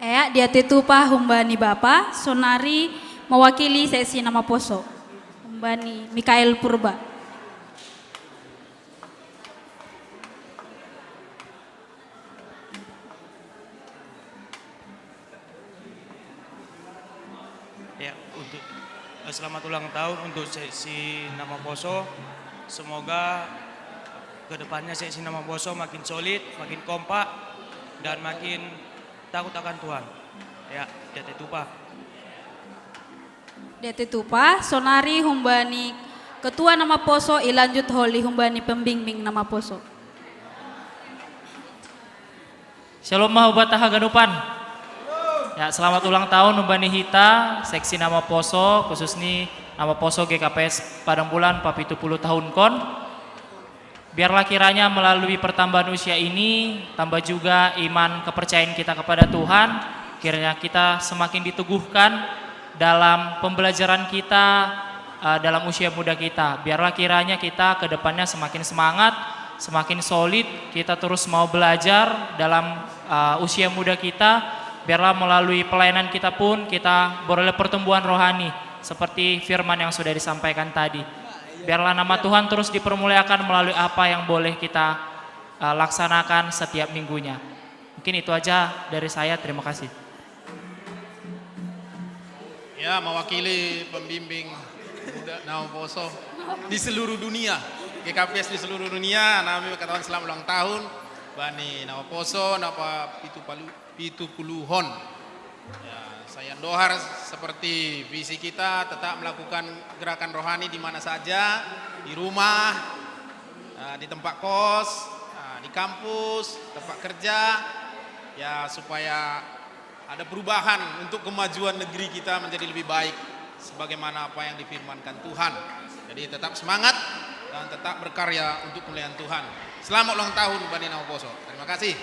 Ea, diate tupa humbani bapa, sonari mewakili seksi Namaposo. Humbani Mikael Purba. Ya, untuk eh, selamat ulang tahun untuk seksi Namaposo. Semoga kedepannya seksi Namaposo makin solid, makin kompak, dan makin takut akan Tuhan. Ya, diate tupa. Diate tupa, sonari humbani Ketua Namaposo, ilanjut holi humbani pembimbing Namaposo. Shalom mahaubata haganupan. Ya, selamat ulang tahun humbani hita, seksi Namaposo, khususnya Namaposo G K P S Padang Bulan, papitu puluh tahun kon. Biarlah kiranya melalui pertambahan usia ini, tambah juga iman kepercayaan kita kepada Tuhan, kiranya kita semakin diteguhkan dalam pembelajaran kita, eh, dalam usia muda kita. Biarlah kiranya kita ke depannya semakin semangat, semakin solid, kita terus mau belajar dalam eh, usia muda kita. Biarlah melalui pelayanan kita pun kita beroleh pertumbuhan rohani seperti firman yang sudah disampaikan tadi. Biarlah nama Tuhan terus dipermuliakan melalui apa yang boleh kita eh, laksanakan setiap minggunya. Mungkin itu aja dari saya. Terima kasih. Ya, mewakili pembimbing muda Namaposo di seluruh dunia, G K P S di seluruh dunia, nami katakan selamat ulang tahun bani Namaposo, napa pitu palu, pitu puluhon. Ya, saya andohar seperti visi kita tetap melakukan gerakan rohani di mana saja, di rumah, eh, di tempat kos, eh, di kampus, tempat kerja, ya supaya ada perubahan untuk kemajuan negeri kita menjadi lebih baik sebagaimana apa yang difirmankan Tuhan. Jadi tetap semangat dan tetap berkarya untuk kemuliaan Tuhan. Selamat ulang tahun Bani Namaposo. Terima kasih.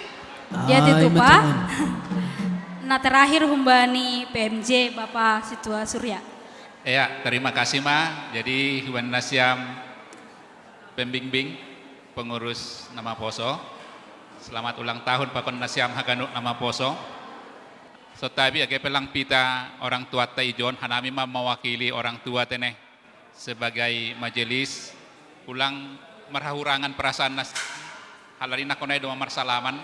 Diate tupa. Nah, terakhir humbani P M J Bapak Situa Surya. Ya, terima kasih ma. Jadi humbani nasiam pembimbing pengurus Namaposo. Selamat ulang tahun pakon nasiam haganup Namaposo. Sotabi age pelang pita orang tua ta ijon, hanami ma mewakili orang tua tene sebagai majelis, ulang merhahurangan perasaan nas halali nakonai doma marsalaman.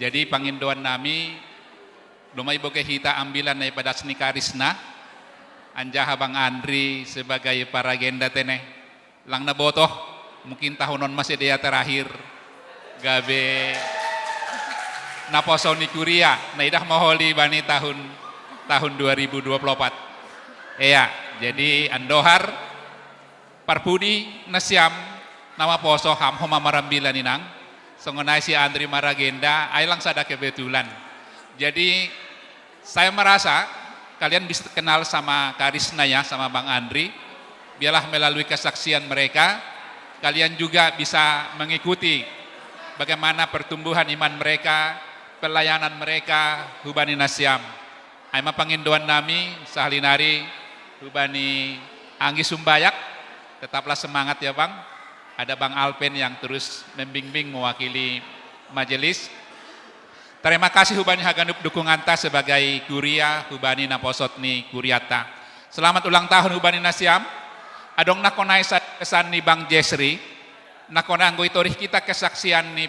Jadi pangindoan nami, doma iboge hita ambilan na ibadas ni Karisna, anjaha Bang Andri sebagai paragenda tene. Lang nabotoh, mungkin tahun on masih dia terakhir gabe naposo ni kuria, na idah maholi bani tahun tahun dua ribu dua puluh empat. Iya, jadi andohar parpudi nasiam Namaposo ham homa marambilan inang. Songonai si Andri maragenda, ai lang sada kebetulan. Jadi saya merasa kalian bisa kenal sama Karisna ya, sama Bang Andri. Biarlah melalui kesaksian mereka, kalian juga bisa mengikuti bagaimana pertumbuhan iman mereka, pelayanan mereka, hubani nasiam. Ai ma pangindoan nami, sahali nari, hubani anggi sumbayak, tetaplah semangat ya Bang. Ada Bang Alpen yang terus membimbing mewakili majelis. Terima kasih hubani haganup dukunganta sebagai kuria hubani naposot ni kuriata. Selamat ulang tahun hubani nasiam. Adong nakonai sa pesan ni Bang Jesri, nakonai anggo itorih kita kesaksian ni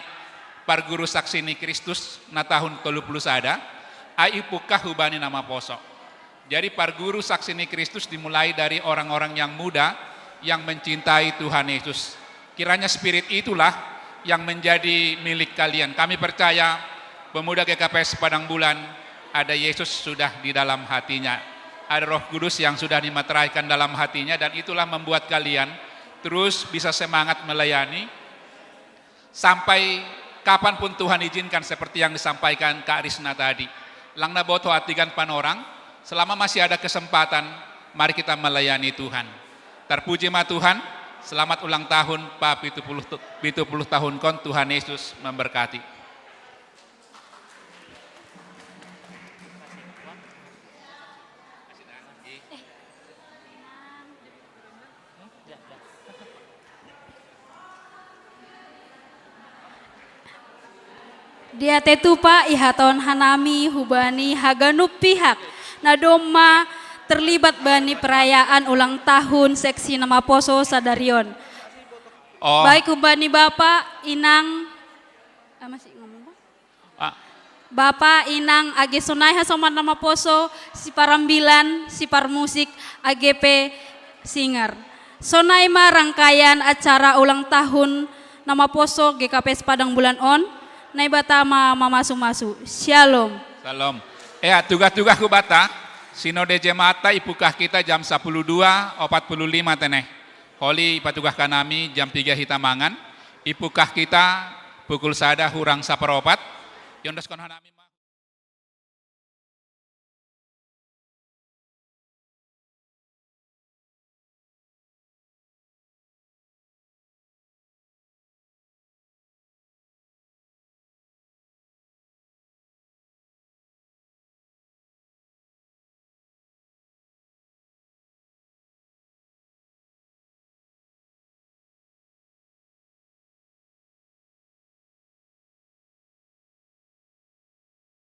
parguru saksi ni Kristus na tahun tolu puluh sada, ai ipukah hubani Namaposo. Jadi parguru saksi ni Kristus dimulai dari orang-orang yang muda yang mencintai Tuhan Yesus. Kiranya spirit itulah yang menjadi milik kalian. Kami percaya pemuda G K P S Padang Bulan ada Yesus sudah di dalam hatinya. Ada Roh Kudus yang sudah dimateraikan dalam hatinya, dan itulah membuat kalian terus bisa semangat melayani sampai kapanpun Tuhan izinkan, seperti yang disampaikan Kak Risna tadi. Langna boto atigan panorang, selama masih ada kesempatan, mari kita melayani Tuhan. Terpuji ma Tuhan, selamat ulang tahun pa pitu puluh tu-, pitu puluh tahun kon, Tuhan Yesus memberkati. Dia tetupa ihaton hanami hubani haganup pihak na domma terlibat bani perayaan ulang tahun seksi Namaposo sadarion. Oh, Baik hubani Bapak, Inang, ah, masih ngomong, Pak? ah, Bapak, Inang, age sonai hasoman Namaposo, siparambilan, siparmusik, age pe singer. Sonai ma rangkaian acara ulang tahun Namaposo G K P S Padang Bulan on, Naibata ma mamasu-masu. Shalom. Shalom. Ea, tugah-tugah hubata, Sinode Jemaat ta ipukah kita jam sapuluh dua opat puluh lima te ne. Holi ipatugah kanami jam piga hita mangan, ipukah kita pukul sada hurang saparopat. Iondoskon hanami ma